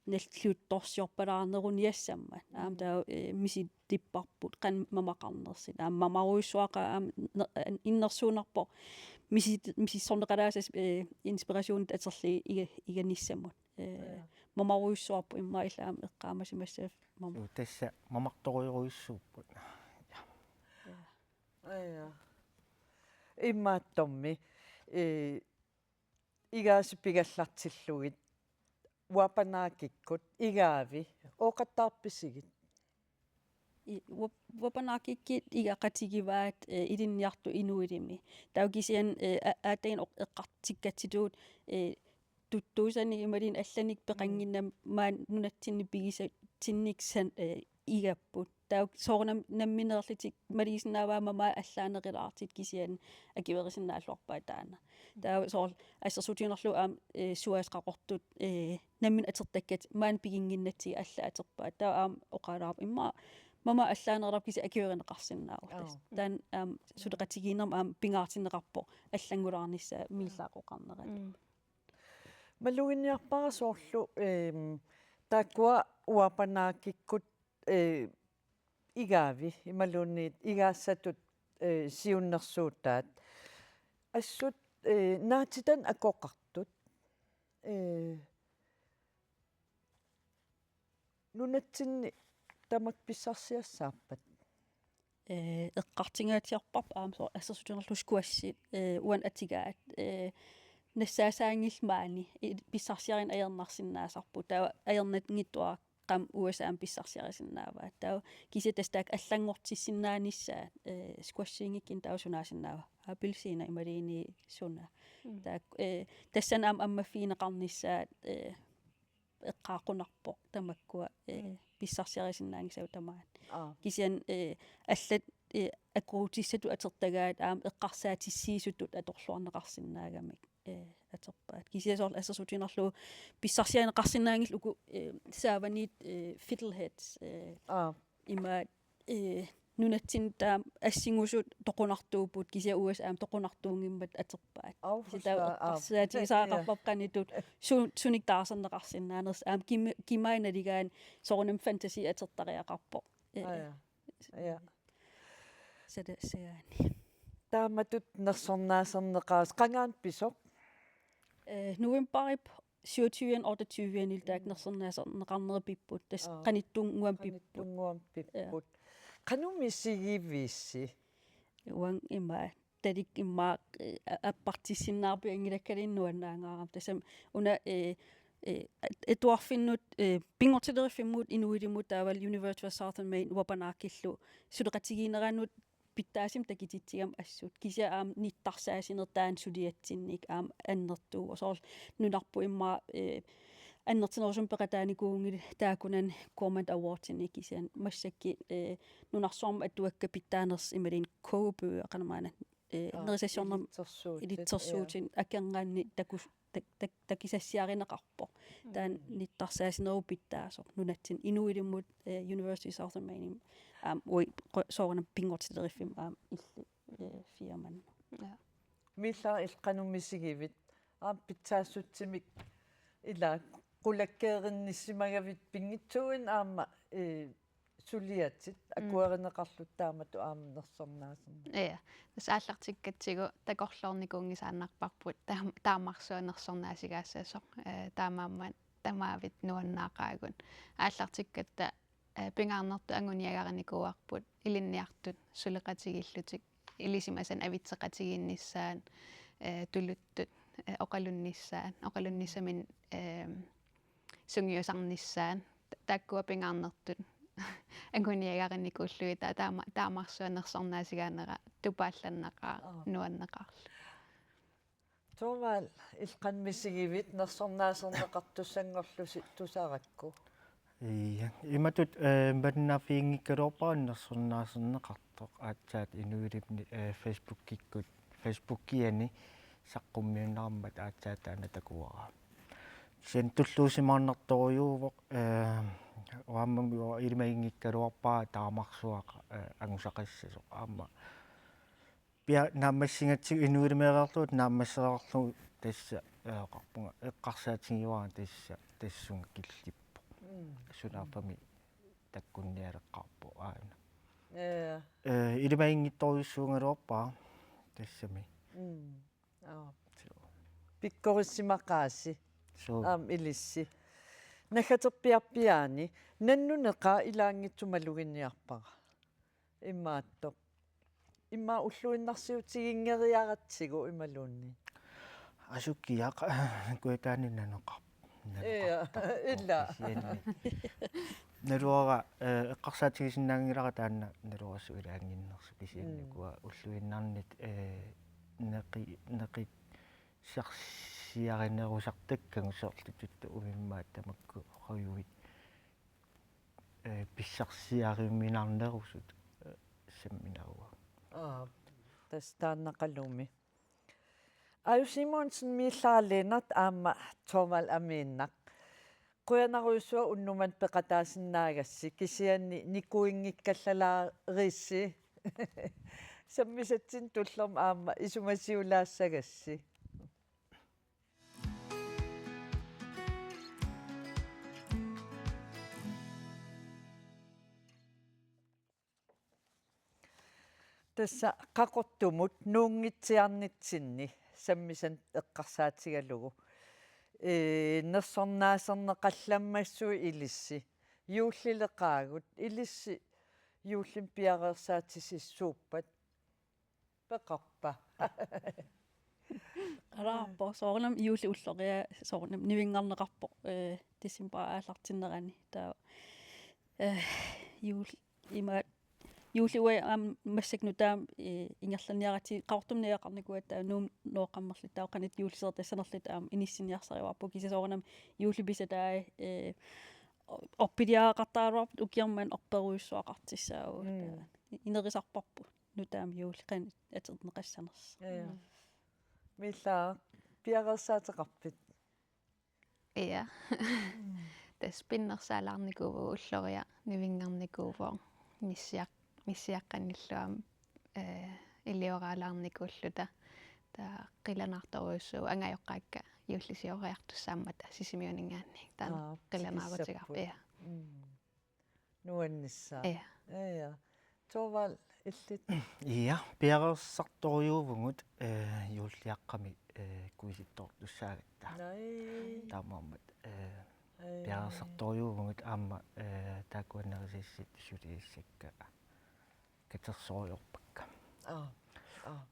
nalliuttorsiorpalaarneruniassammat. Aamma, mm, taava, eh, misilittaarparput qanoq mamaqarnersut. Aamma mamarujussuaqaaq aamma ne-, eh, innersuunnarpoq misi-, misissorneqalaassasoq, eh, inspirationit atorlugit iga-, iganissamut. Eh, ja, mamarujussuarput immaqa illit aamma eqqaamasimassaatit mama-. Suu, tassa mamartorujorujussuupput. Ja. Ja. Aja. Imaattormi, eh, igaasi pigallartillugit Wabanakkikkut igaavi ooqattaarpisigit? I-, Wa-, Wabanakkikkut igaqatigivaat, eh, ilinniartut inuilimi. Taava kisianni, eh, a-, aatagineq oq-, eqqartukkatsitut, eh, tuttuusanik imaluunniit allanik peqannginnami maani nunatsinni pigisatsinnik san-, eh, igapput. Taava soorunami nammineerlutik maligisinnaavaat mamaat allaanerulaartut kisianni akuerisinnaalluarpaat taanna. Taava soorlu assersuutigiinnarlugu aamma, eh, SOAS-eqartut, eh, nammineq atortakkatit maani piginnginnatsigit allaat atorpaat. Taava aamma oqaalaarpoq immaqa mamaat allaanerulaarpoq kisianni akuerineqarsinnaavoq. Aap. Tassa taanna aamma suleqatigiinnermut aamma pingaartinneqarpoq allanngulaarnissaa miillaaqoqarnerata. Mm. Maluginiarpara soorlu, ehm, taakkua uapanaakikkut, eh, igaavi imaluunniit igaassatut, eh, siunnersuutaat. Assut, eh, naatitat akoqartut. Eh, nunatsinni tamakku pissarsiassaappat? Eh, eqqartungaatsiarparput aamma soorlu assersuutigiinnarlugu squashi, eh, uani atugaat, eh, nassaasaanngillat maani, i-, pissarsiarineq ajornarsinnaasarput. Taava ajornanngitsuaqqamik U S A-mi pissarsiarisinnaavaat. Taava kisianni tassa taakku allanngortissinnaanissaat, eh, squashinngikkuni taava sunaasinnaava? Appelsiina imaluunniit suna. Mm. Taakku, eh, tassani aamma ammaffigineqarnissaat, eh, eqqaaqqunarpoq tamakkua, eh, Mm. pissarsiarisinnaanngisavut tamaat. Aap. Kisianni, eh, allat, eh, akuutissatut atortagaat aamma eqqarsaatissiisutut atorluarneqarsinnaagamik, eh, atorpaat. Kisianni soorlu assersuutigiinnarlugu pissarsiarineqarsinnaanngillat uku, eh, saavaniit, eh, fiddleheads, eh, Aap. imaat, eh, nunatsinni taama assingusut toqunartuupput, kisianni U S A-mi toqunartuunngimmat atorpaat. Aap, Kisianni taava husaa, aap. eqqarsaatigisariaqarparput qanoq ittut su-, sunik taarserneqarsinnaanersoq. Aamma kim-, kimaai naligaanni soorunami fantasi atortariaqarpoq. Eh, Aa, ja. Ja. Satassagaanni. Taamatut nersornaaserneqaas-, qangaana pisoq? Eh, novembarip syvogtyve otteogtyve-ani taakku Mm. nersornaaserneqarnerit pipput. Tassa Aa. qanittunnguamik pipput. Qanittunnguamik Ja. pipput. Qanoq misigivissi? Uanga ima talik immaqa, eh, a-, appartissinnaarpianngilakkaluunniit nuannaangaarama. Tassami una, eh, eh, at-, atuarfinnut, eh, Pinngortiteriffimmi inuulimmi taavalu University of Southern Maine uapanaakkillu suleqatigiinneranut pitsaasumik takutitsigami assut. Kisianni aamma nittarsaasineq taanna suliatsinnik aamma annertuvoq. Soorlu nunarput immaqa, eh, annertunerusumik peqataanikuunngilaq taakkunani Gourmand Awardini kisianni massakkut, eh, nunarsuarmi atuakkat pitsaanersut imaluunniit kogebøger qanormaanna, eh, Aa, nerisassiornermut ilitsersuutit, ilitsersuutit ja. akornanni takus-, tak-, tak-, takusassiarineqarpoq. Taanna Mm. nittarsaasinerup pitsaasoq nunatsinni inuulimmut, eh, University of Southern Maine-imi aamma ui qo-, soorunami Pinngortiteriffimmi aamma illit, eh, firmanut. Ja. Miillara illit qanoq misigivit? Aamma pitsaassutsimik ila qulakkeerinnissimagavit pinngitsuugunik aamma, eh, suliatit Mm. akuerineqarlutit taamatut aamma nersornaaserneq. Ja. Tassa aallartikkatsigu takorloornikuunngisaannarparput taam-, taamarsuaq nersornaasigaassasoq. Eh, taamaammat tamaavik nuannaaqaagut. Aallartikkatta, eh, pingaarnertut anguniagarinikuuarput ilinniartut suleqatigiillutik ilisimasanik avitseqatigiinnissaat, eh, tuluttut, eh, oqalunnissaat, oqalunnissaminnik, eh, sungiusarnissaat. Ta-, taakkua pingaarnertut anguniagarinikuullugit ta-, taama-, taamarsuaq nersornaasigaanera tupaallannaqaaq Aap. nuanneqaarlugu. Thorvald, illit qanoq misigivit nersornaaserneqartussanngorlusi tusarakku? Ja, imatut, eh, malinnaaffiginngikkaluarpara nersornaaserneqartoq aatsaat inuulimmi, eh, Facebookikkut, Facebookiani saqqummiunneqarmat aatsaat taanna takuara. Kisianni tulluusimaarnartorujuuvoq, eh, uammami uanga ilimaginngikkaluarpara taamarsuaq, eh, angusaqassasoq aamma. Pia naammassigatsigu inuulimeereerlugu naammassereerlugu tassa, eh, oqarpunga eqqarsaatigiuara tassa tassunga killippoq. Mm. Sunaaffami takkunnialeqqaarpoq aana. Ja. Eh, ilimaginngittorujussuugaluarpara tassami. Mm. Aap. Suu. Pikkorissimaqaasi. Suu. Aamma ilissi. Naggaterpiarpiaani nannuneqaaq ilaanngitsoq maluginiarpara. Imaattoq. Immaqa ulluinnarsiutiginngeriaratsigu imaluunniit. Asukiaq, Kujataani nanoqar-, Ja, nanoqartarpoq ila. Kisianni. Naluara, eh, eqqarsaatigisinnaanngilara taanna naluara suu ilaannginnersoq kisianni Mm. ukua ulluinnarni, eh, neqi-, neqissarsiarinerusartakkagut soorlu tuttu umimmaat tamakku oqajuit eh, pissarsiariuminarnerusut, eh, sammineruvoq. Aa, tassa taannaqalumi. Aaju Simonsen, Miillara Lennert aamma Thorvald Amiinnaq. Qujanarujussuaq unnuk manna peqataasinnaagassi, kisianni nikuinngikkallarisi. Sammisatsinnut tullermut aamma isumasiulaassagassi. Tassa Qaqortumut nuunngitsiarnitsinni sammisanik eqqarsaatigalugu. Ee, nersornaaserneqallammassuk ilissi. Juullileqaagut, ilissi juullimik piareersaatisissuuppat? Peqarpa? Qalaarpoq, soorunami juulli ulloriaq, soorunami nivinngarneqarpoq, eh, decembarip aallartinnerani. Taava, eh, juul-, ima, juulli uagut aamma massakkut nutaamik, eh, ingerlanniaratsigu Qaqortumi najugaqarnikuugatta taava Nuummut nooqqammerluta, taava qanoq juullisertassanerluta aamma inissinniarsarivarput, kisianni soorunami juulli pisatai, eh, o-, orpiliaraqartaraluarput ukiormanna orperujussuaqartussaavugut. Mm. Taava inerisarparput nutaamik juulli qanoq atorneqassanersoq. Ja, ja. Mm. Miillara, piareersaateqarpit? Ja. Mm. Tassa pinnersaalaarnikuuvugut, ulloriaq nivinngarnikuuvoq, nissiaq-, nissiaqqanillu aamma, eh, ilioraalaarnikuulluta. Taava qilanaartorujussuuvoq angajoqqaakka juullisioriartussaammata Sisimiuninngaanniit. Taanna, aa, qilanaarutigaarput. Tikissapput. Ja. Mm. Nuannissaaq. Ja. Ja, ja. Thorvald, illit? Ja, piareersartorujuuvugut, eh, juulliaqqami, eh, kuisittoortussaagatta. Nej. Taamaammat, eh, ja, ja, ja, piareersartorujuuvugut aamma, eh, taakku nerisassat suliassakka katersorujoorpakka. Aa, aa.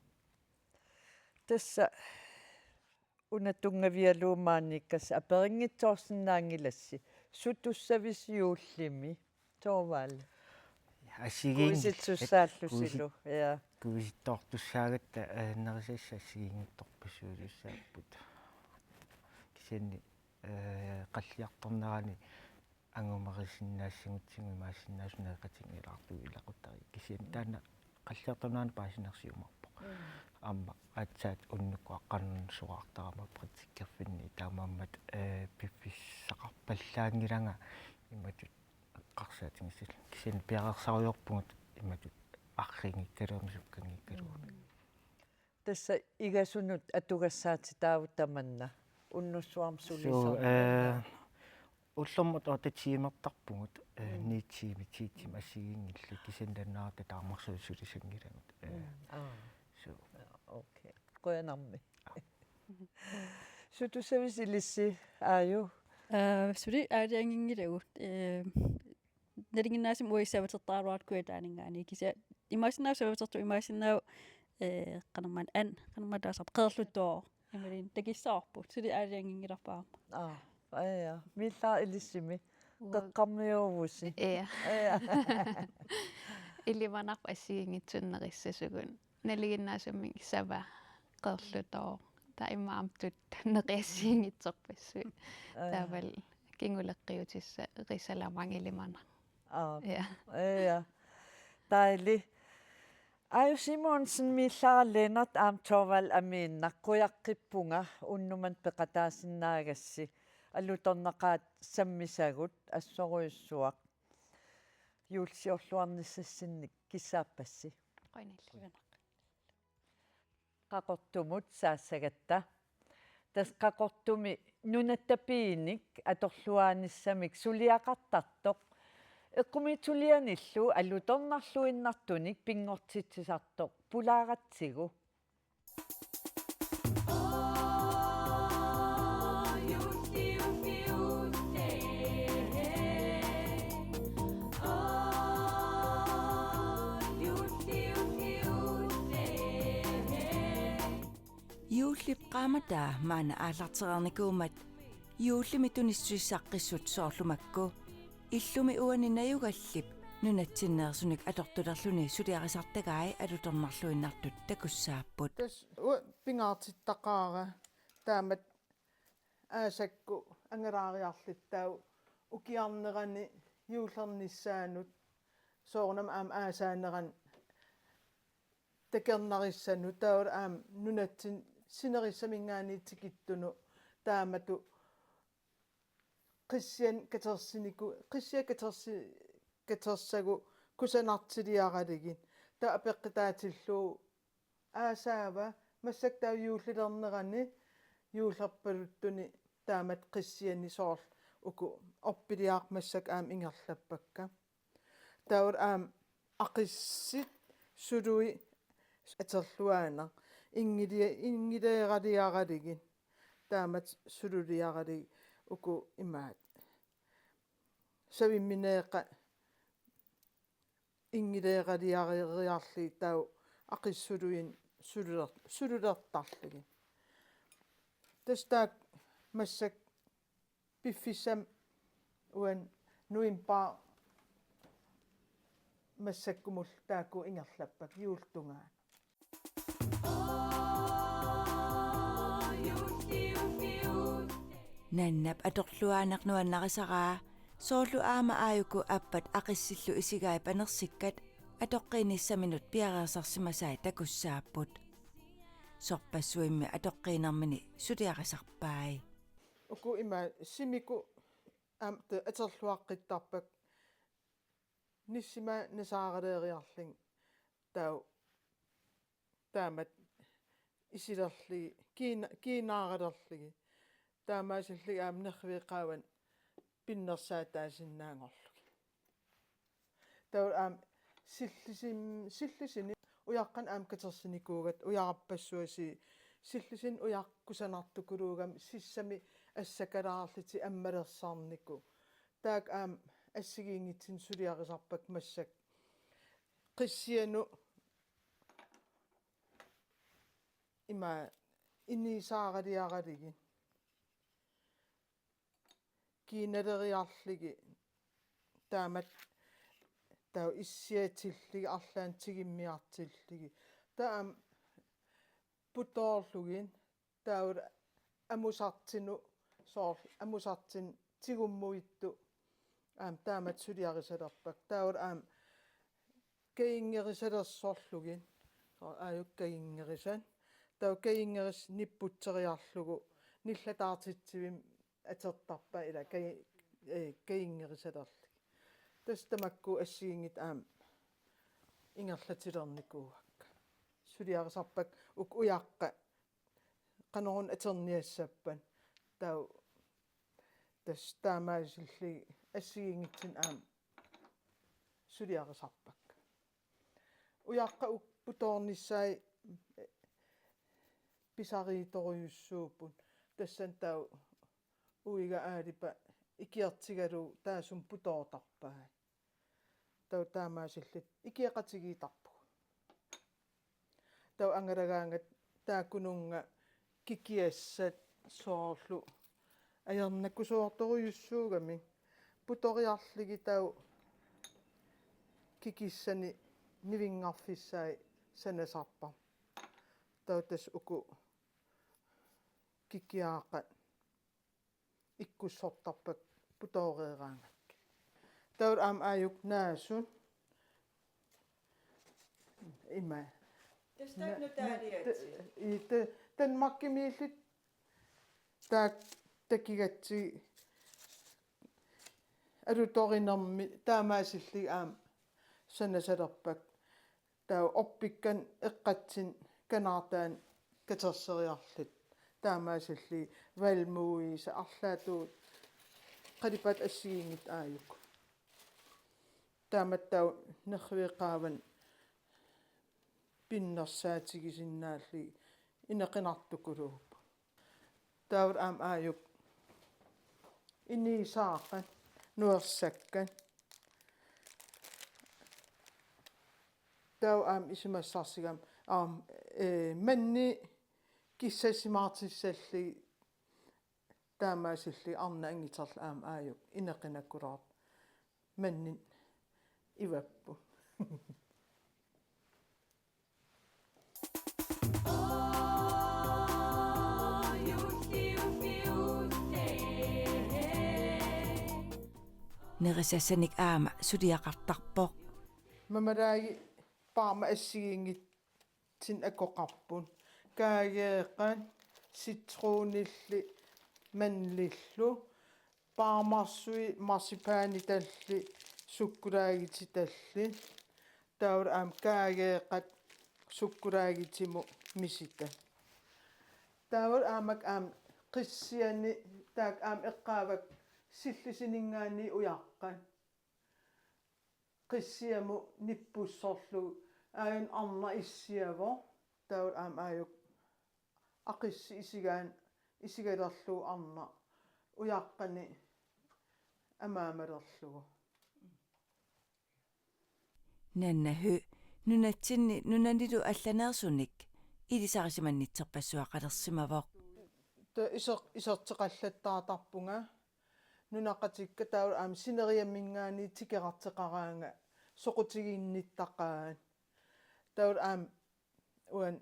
Tassa una tunngavigalugu maaniikkassaq aperinngitsoorsinnaanngilassi. Sutussavisi juullimi, Thorvald? Assigiinngillat. Kuisitsussaallusilu, kuisit-, ja, kuisittoortussaagatta, eh, nerisassat assigiinngitsorpassuisussaapput. Kisianni, eh, qalliartornerani angumerisinnaassagutsigu imaassinnaavoq sunaaqatigilaartugut ilaquttariit. Kisianni taanna qalliartornerani paasinersiumaarpoq. Mm. Aamma aatsaat unnukkut aqqaneq-nuna soraartarama praktikkerfinni, taamaammat, eh, piffissaqarpallaanngilanga imatut eqqarsaatigissallugu. Kisianni piareersarujoorpugut imatut arriinngikkaluamik sukkanngikkaluamik. Mm. Tassa igasunut atugassaatitaavutit tamanna, unnussuarmik, suu, sulisoornera? Eh, ullormut otte timertarpugut, eh, mm, ni timer, ti timer assigiinngillat, kisianni taannaata taamarsuaq sulisanngilagut. Eh, mm, aa, suu. Aa, okay. Qujanarmi. Aa. Sutussavisi ilissi, Aaju? Eh, suli aalajanginngilagut. Eh, nalinginnaasumik uagut savatertaraluarput Kujataaninngaanniit. Kisianni imaassinnaavoq savatertut, imaassinnaavoq, eh, qanormaanna an-, qanormaanna taasarpa, qeerlutoor. Imaluunniit takissavarput, suli aalajanginngilarput aamma. Aa, ja, ja. Miillara, ilissimi? Ua-, qeqqarmiuuvusi? Ja. Ja. Ilimanarpoq assigiinngitsunik nerissasugut. Nalinginnaasumik sava, qeerlutoor. Taava immaqa aamma tuttu, neqi assigiinngitsorpassuit. Aa. Taavalu kinguleqqiutissaq, risalamande ilimanaq. Aa. Ja. Ja, ja. Dejligt. Aaju Simonsen, Miillara Lennert aamma Thorvald Amiinnaq, qujaqqippunga unnuk manna peqataasinnaagassi, alutornaqaat sammisagut, assorujussuaq. Juullisiorluarnissassinnik kissaappassi. Qujanaq. Qaqortumut saassagatta. Tassa Qaqortumi nunatta piinik atorluaanissamik suliaqartartoq, eqqumiitsulianillu alutornarluinnartunik pinngortitsisartoq pulaaratsigu. Juullip qaammataa maanna aallartereernikuummat juullimi tunissutissat qissut soorlu makku illumi uani najugallip nunatsinneersunik atortulerluni suliarisartagai alutornarluinnartut takussaapput. Tassa uanga pingaartittaqaara taamatut aasakkut angalaariarluta taava ukiarnerani juullernissaanut soorunami aamma aasaanerani takornarissanut, taava aamma nunatsinni sinerissaminngaanniit tikittunut taamatut qissianik katersiniku-, qissiat katersi-, katersagut kusanartiliaralugit. Taava apeqqutaatillugu aasaava, massakkut taava juullilernerani juullerpaluttuni taamatut qissianik, soorlu uku orpiliaq massakkut aamma ingerlappakka. Taava aamma aqissit sului atorluaannaq inngili-, inngileeraliaralugit. Taamatut sululiaralugit uku imaat. Savimmineeqqat inngileeraliariarlugit taava aqissit suluinnaq sululer-, sululertarlugit. Tassa taakku massakkut piffissami uani novembarip massakkumullu taakku ingerlappakka juullip tungaanut. Nannap atorluaaneq nuannarisaraa, soorlu aamma aajuku appat aqissillu isigai panersikkat atoqqiinnissaminut piareersarsimasai takussaapput. Sorpassuimmi atoqqiinermini suliarisarpai. Uku ima simikkut aamma atorluaqqittarpakka, nissimaat nasaaraleeriarlugit taava taamatut isilerlugit, kiina-, kiinaaralerlugit. Taamaasillugit aamma nerriviit qaavanni pinnersaataasinnaanngorlugit. Taava aamma sillisin-, sillisini ujaqqanik aamma katersinikuugatta, ujararpassuit sillisini ujaqqat kusanartukuluugamik sissami assakalaarlutik ammalersarnikuupput. Taakku aamma assigiinngitsunik suliarisarpakka massakkut. Qissianut ima iniisaaraliaralugit. Kiinaleriarlugit taamatut taava issiatillugit arlaannik tigummiartillugit. Taava aamma putoorlugit taava amusartunut, soorlu amusartuni tigummuittut aamma taamatut suliarisalerpakka. Taava aamma kajunnerisalersorlugit. Soorlu aajuku kajunnerisat. Taava kajunnerissat nipputseriarlugu nillataartitsivimmi atortarpai ila kaj-, ee, kajunnerisarlugit. Tassa tamakku assigiinngitsut aamma ingerlatilernikuuakka. Suliarisarpakka uku ujaqqat qanoruna atorniassappat. Taava tassa taamaasillugit assigiinngitsunik aamma suliarisarpakka. Ujaqqat uku putoornissaat pisariitorujussuupput. Tassani taava uiga aalipa ikiortigalugu taassuma putoortarpai. Taava taamaasilluta ikioqatigiittarpugut. Taava angalagaangatta taakkununnga kikiassat soorlu ajornakusoortorujussuugamik putoriarlugit taava kikissanik nivinngarfissaat sanasarpavut. Taava tassa uku kikiaqqat ikkussortarpakka putooreeraangakkit. Taava aamma aajuku naasut. Ima. Tassa taanna taaliatsi. Ii, ta-, Danmarkimiillutik taakku takugatsigit alutorinermik taamaasillugit aamma sanasalerpakka. Taava orpikkanik eqqatsinnik kanaartaannik katerseriarlutik. Taamaasillugit valmueisat arlaatigut qalipaatit assigiinngitsut aajuku. Taamatut taava nerriviit qaavanni pinnersaatigisinnaallugit inequnartukuluupput. Taava aamma aajuku iniisaaqat, nuersakkat. Taava aamma isumassarsigamik aamma, ee, manni kissassimaartissallugit taamaasillugit arnat anguterlu aamma aajuku inequnakuluupput. Manni ivapput. nerisassanik aamma suliaqartarpoq. Mamalaagi paarma assigiinngitsunik akoqarput. Kaageeqat, citronilli, mandlillu, paarmarsui marcipanitali, sukkulaagititalli. Taavalu aamma kaageeqat sukkulaagitimut misitat. Taavalu aamma aamma qissiani taakku aamma eqqaavakka sillisininngaanniit ujaqqat. Qissiamut nippussorlugu aajuna arnaq issiavoq. Taavalu aamma aajuku aqissi isigaan isigalerlugu arnaq ujaqqani amaamalerlugu. Nanna Høegh nunatsinni nunanilu allaneersunik ilisarisimannitsorpassuaqalersimavoq. Ta iser-, iserteqallattaartarpunga nunaqqatikka taavalu aamma sineriamminngaanniit tikerarteqaraangat soqutiginnittaqaat. Taavalu aamma uani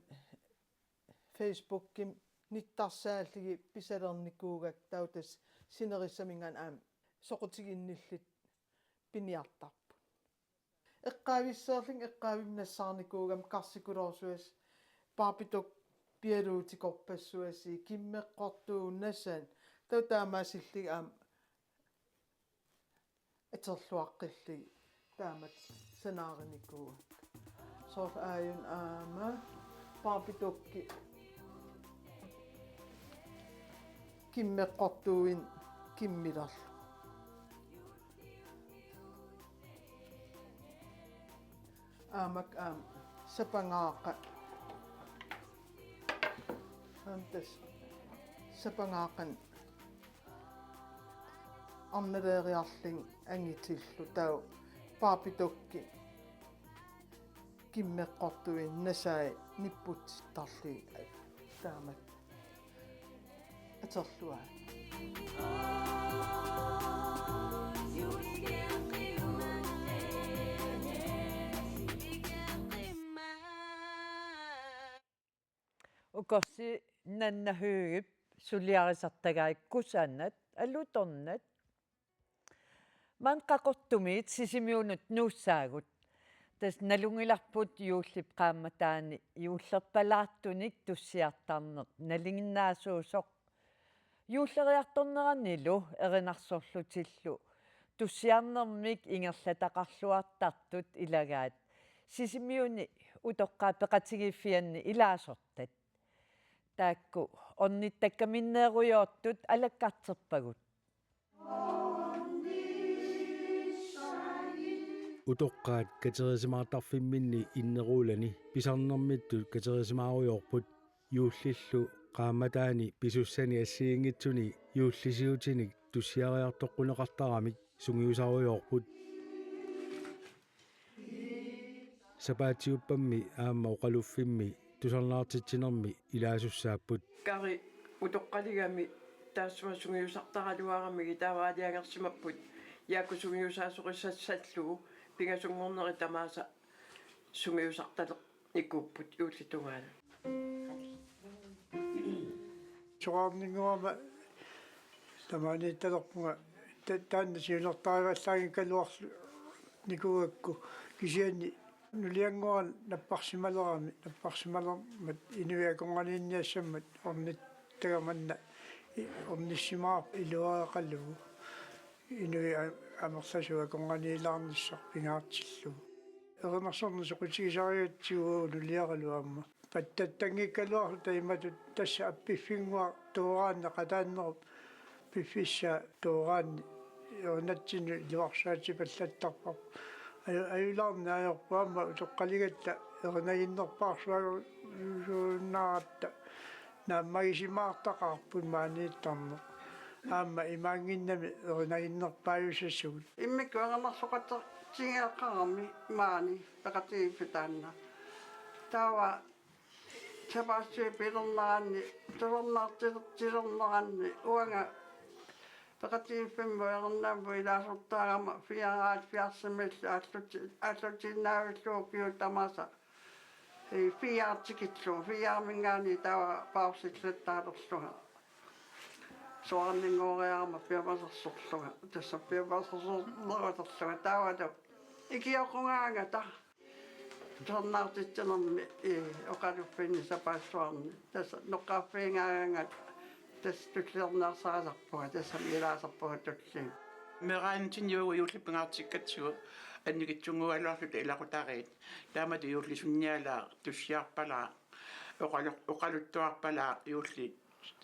Facebookimi nittarsaalligit pisalernikuugakku taava tassa sinerissaminngaanniit aamma soqutiginnillit piniartarput. Eqqaavissuarlunga eqqaavimmi nassaarnikuugama karsikuloorsuasi, Barbie-dukki pialuutikorpassuasi, kimmeqqortuuvoq nasat, taava taamaasillunga aamma atorluaqqillugit taamatut sanaarinikuuakka. Soorlu aajuna aamma Barbie-dukki kimmeqqortuuinnaq kimmilerlugu. Aamma aamma sapangaaqat. Aamma tassa sapangaaqanik arnaleeriarlunga angitillugu taava Barbie-dukki kimmeqqortuuinnaq nasai nipputsittarlugit taamatut atorluaat. Ukorsi Nanna Høeghip suliarisartagai kusanat, alutornat. Maani Qaqortumiit Sisimiunut nuussaagut. Tassa nalunngilarput juullip qaammataani juullerpalaartunik tussiartarneq nalinginnaasuusoq. Juulleriartorneranilu erinarsorlutillu tussiarnermik ingerlataqarluartartut ilagaat Sisimiuni utoqqaat peqatigiiffianni ilaasortat. Taakku ornittakkaminneerujoortut alakkarterpagut. Utoqqaat katerisimaartarfimminni inneruulani pisarnermittut katerisimaarujoorput. Juullillu qaammataani pisussani assigiinngitsuni juullisiutinik tussiariartoqquneqartaramik sungiusarujoorput. Sapaatiuppammi aamma oqaluffimmi tusarnaartitsinermi ilaasussaapput. Kari utoqqaligami taassuma sungiusartaraluaramigit taava aalajangersimapput Jaaku sungiusaasorisassallugu pingasunngornerit tamaasa sungiusartaleq- nikuupput juullip tungaanut. Soraarninngorama tamaaniittalerpunga ta-, taanna siunertarivallaanngikkaluarlunikuugakku kisianni nuliannguara napparsimalerami, napparsimalermat inuit akornanniinniassammat ornittagamanna i-, ornissimaarpoq iluareqalugu. Inuit a-, amerlasuut akornanniilaarnissaq pingaartillugu. Erinarsorneq soqutigisarigatsigu nuliaralu aamma. Pattattanngikkaluarluta imatut tassa appiffinnguaq tooraanni qataannerup piffissaa tooraanni erinatsinnut iluarsaatipallattarparput. Aju-, ajulaarneq ajorpoq aamma utoqqaligatta erinaginnerpaarsuarusuunnaaratta naammagisimaartaqaarput maaniittarneq. Aamma imaannginnami erinaginnerpaajussassaagut. Immikkut erinarsoqatigiiaqarami maani peqatigiiffik taanna. Taava sapaatip-akuunerani, tusarnaartilernerani, uanga peqatigiiffimmut erinarmut ilaasortaagama fireoghalvfjerdsimiilli aalluti-, aallutiinnaavillugu ukiut tamaasa. Ee, fire tikillugu, fireminngaanniit taava pausillattaalerlunga. Suarninngoriarama piumasersorlunga, tassa piumasersorneruserlunga taavalu ikioqqugaangata. Tusarnaartitsinermi ii oqaluffinni sapaassuarni. Tassa noqqaaffigigaangata tassa tulliorniarsarisarpunga, tassami ilaasarpunga tulliit. Meeraanitsinni uagut juullip pingaartikkatsigu annikitsunnguugaluarluta ilaqutariit. Taamatut juullisunnialaaq, tussiarpalaaq, oqalu-, oqaluttuarpalaaq juulli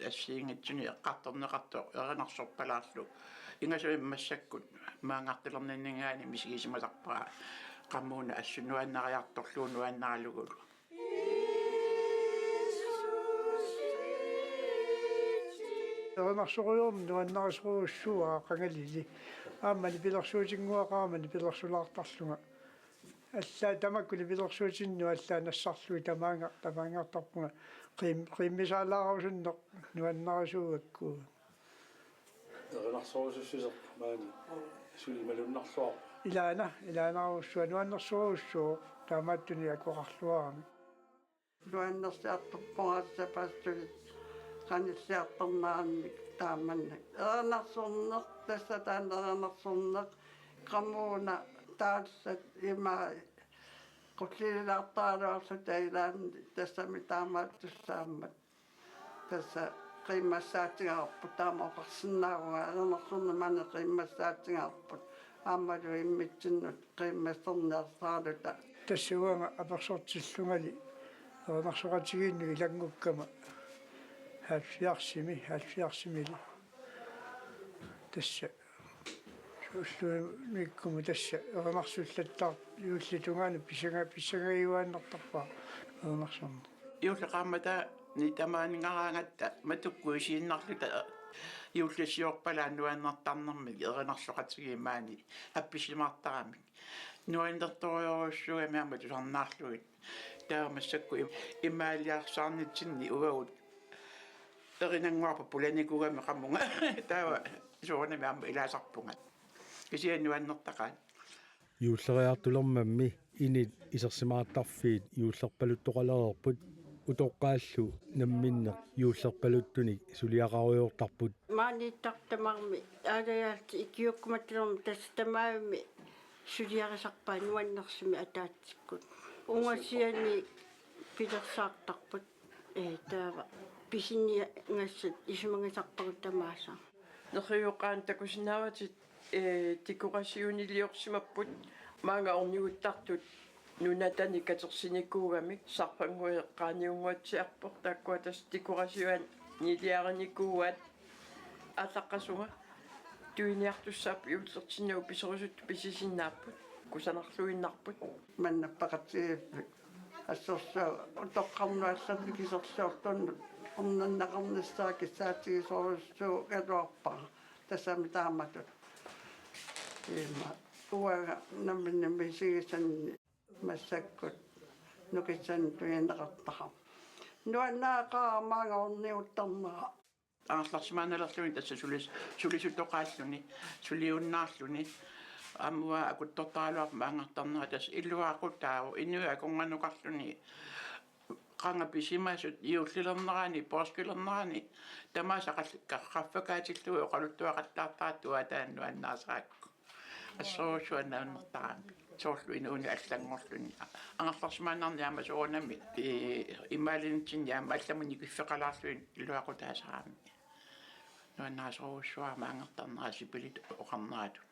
assigiinngitsunik eqqartorneqartoq erinarsorpalaarlu. Ingasumik massakkut maanngartalerninninngaanniit misigisimasarpara qamuuna assut nuannariartorlugu nuannaralugulu. Erinarsorujoorneq nuannarisorujussuuara qangalili. Aamma nipilersuutinnguaqarama nipilersulaartarlunga. Allaat tamakkua nipilersuutinnut allaat nassarlugit tamaanga-, tamaangartarpunga. Qiim-, qiimmisaalaarusunneq nuannarisuugakku. Erinarsorusussuseq maani suli malunnarluarpoq. Ilaana, ilaanarujussuaq nuannersorujussuuvoq taamaattunik akoqarluarami. Nuannersiartorpunga sapaatip-akunneri qanilliartornerannik taamannak. Erinarsorneq, tassa taanna erinarsorneq qamuuna taallat ima qullililaartaraluarluta ilaanni tassami taamaattussaammat. Tassa qiimmassaatigaarput, taama oqarsinnaavunga erinarsorneq maani qiimmassaatigaarput. Aammalu immitsinnut qiimmasserniarsaraluta. Tassa uanga apersortillungali erinarsoqatigiinnut ilanngukkama halvfjerdsimi, halvfjerdsimilu. Tassa ullumikkuma tassa erinarsullattaarpoq juullip tungaanut pissanga-, pissangagiuaannartarpara erinarsorneq. Juulli qaammataani tamaaninngaaraangatta matukkut isiinnarluta juullisiorpalaaq nuannertarnermik erinarsoqatigiit maani appisimaartaramik. Nuannertorujussuugami aamma tusarnaarlugit. Taava massakkut im-, imaaliarsaarnitsinni uagut erinannguarput pulanikuugami qamunga. Taava soorunami aamma ilaasarpunga. Kisianni nuannertaqaat. Juulleriartulermammi init isersimaartarfiit juullerpaluttoqalereerput, utoqqaallu namminneq juullerpaluttunik suliaqarujoortarput. Maaniittartut tamarmik aalajaallutik ikiuukkumattalermik tassa tamarmik suliarisarpaat nuannersumik ataatsikkut. Ungasiani pilersaartarput. Ee, taava pisiniagassat isumagisarpagut tamaasa. Neriuup qaanut takusinnaavatit, ee, dekorationniliorsimapput, maanga orniguttartut nunatani katersinikuugamik, Sarfannguit qaaniunnguatsiarpoq, taakkua tassa dekorationiliarinikuuaat. Aallaqqasunga tuiniartussaapput, juullertinnagu piserusuttut pisisinnaapput, kusanarluinnarput. Manna peqatigiiffik assorsuaq utoqqarnut allanut kiserliortunut orninnaqarnissaa kissaatigisorujussuugaluarpara, tassami taamatut. Ima uanga nammineq misigisanni massakkut nukissanik tunineqartarama. Nuannaaqaaq maanga orniguttarnera. Angerlarsimaannalerluni tassa sulis-, sulisutoqaalluni, suliunnaarluni. Aamma uanga akuttortaraluarpoq maanngartarnera, tassa iluaqutaavoq, inuit akornannukarluni, qanga pisimasut, juullilernerani, påskilernerani, tamaasa qall-, qa-, qaffakaatillugit oqaluttuaqattaartartut taanna nuannaasaraakku. Assorujussuaq nuannertarami. Soorlu inuuneq allanngorluni. Angerlarsimaannarnik aamma soorunami, ee, imaalinitsinni aamma allamut nikiffeqalaarlugit iluaqutaasarami. Nuannaasorujussuara maanngartarnera sipilit oqarneratut.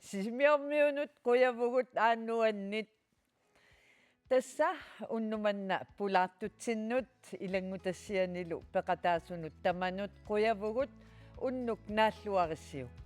Sisimiormiunut qujavugut aajuna nuannit. Tassa unnuk manna pulaartutsinnut ilanngutassianilu peqataasunut tamanut qujavugut, unnuk naalluarissiuk.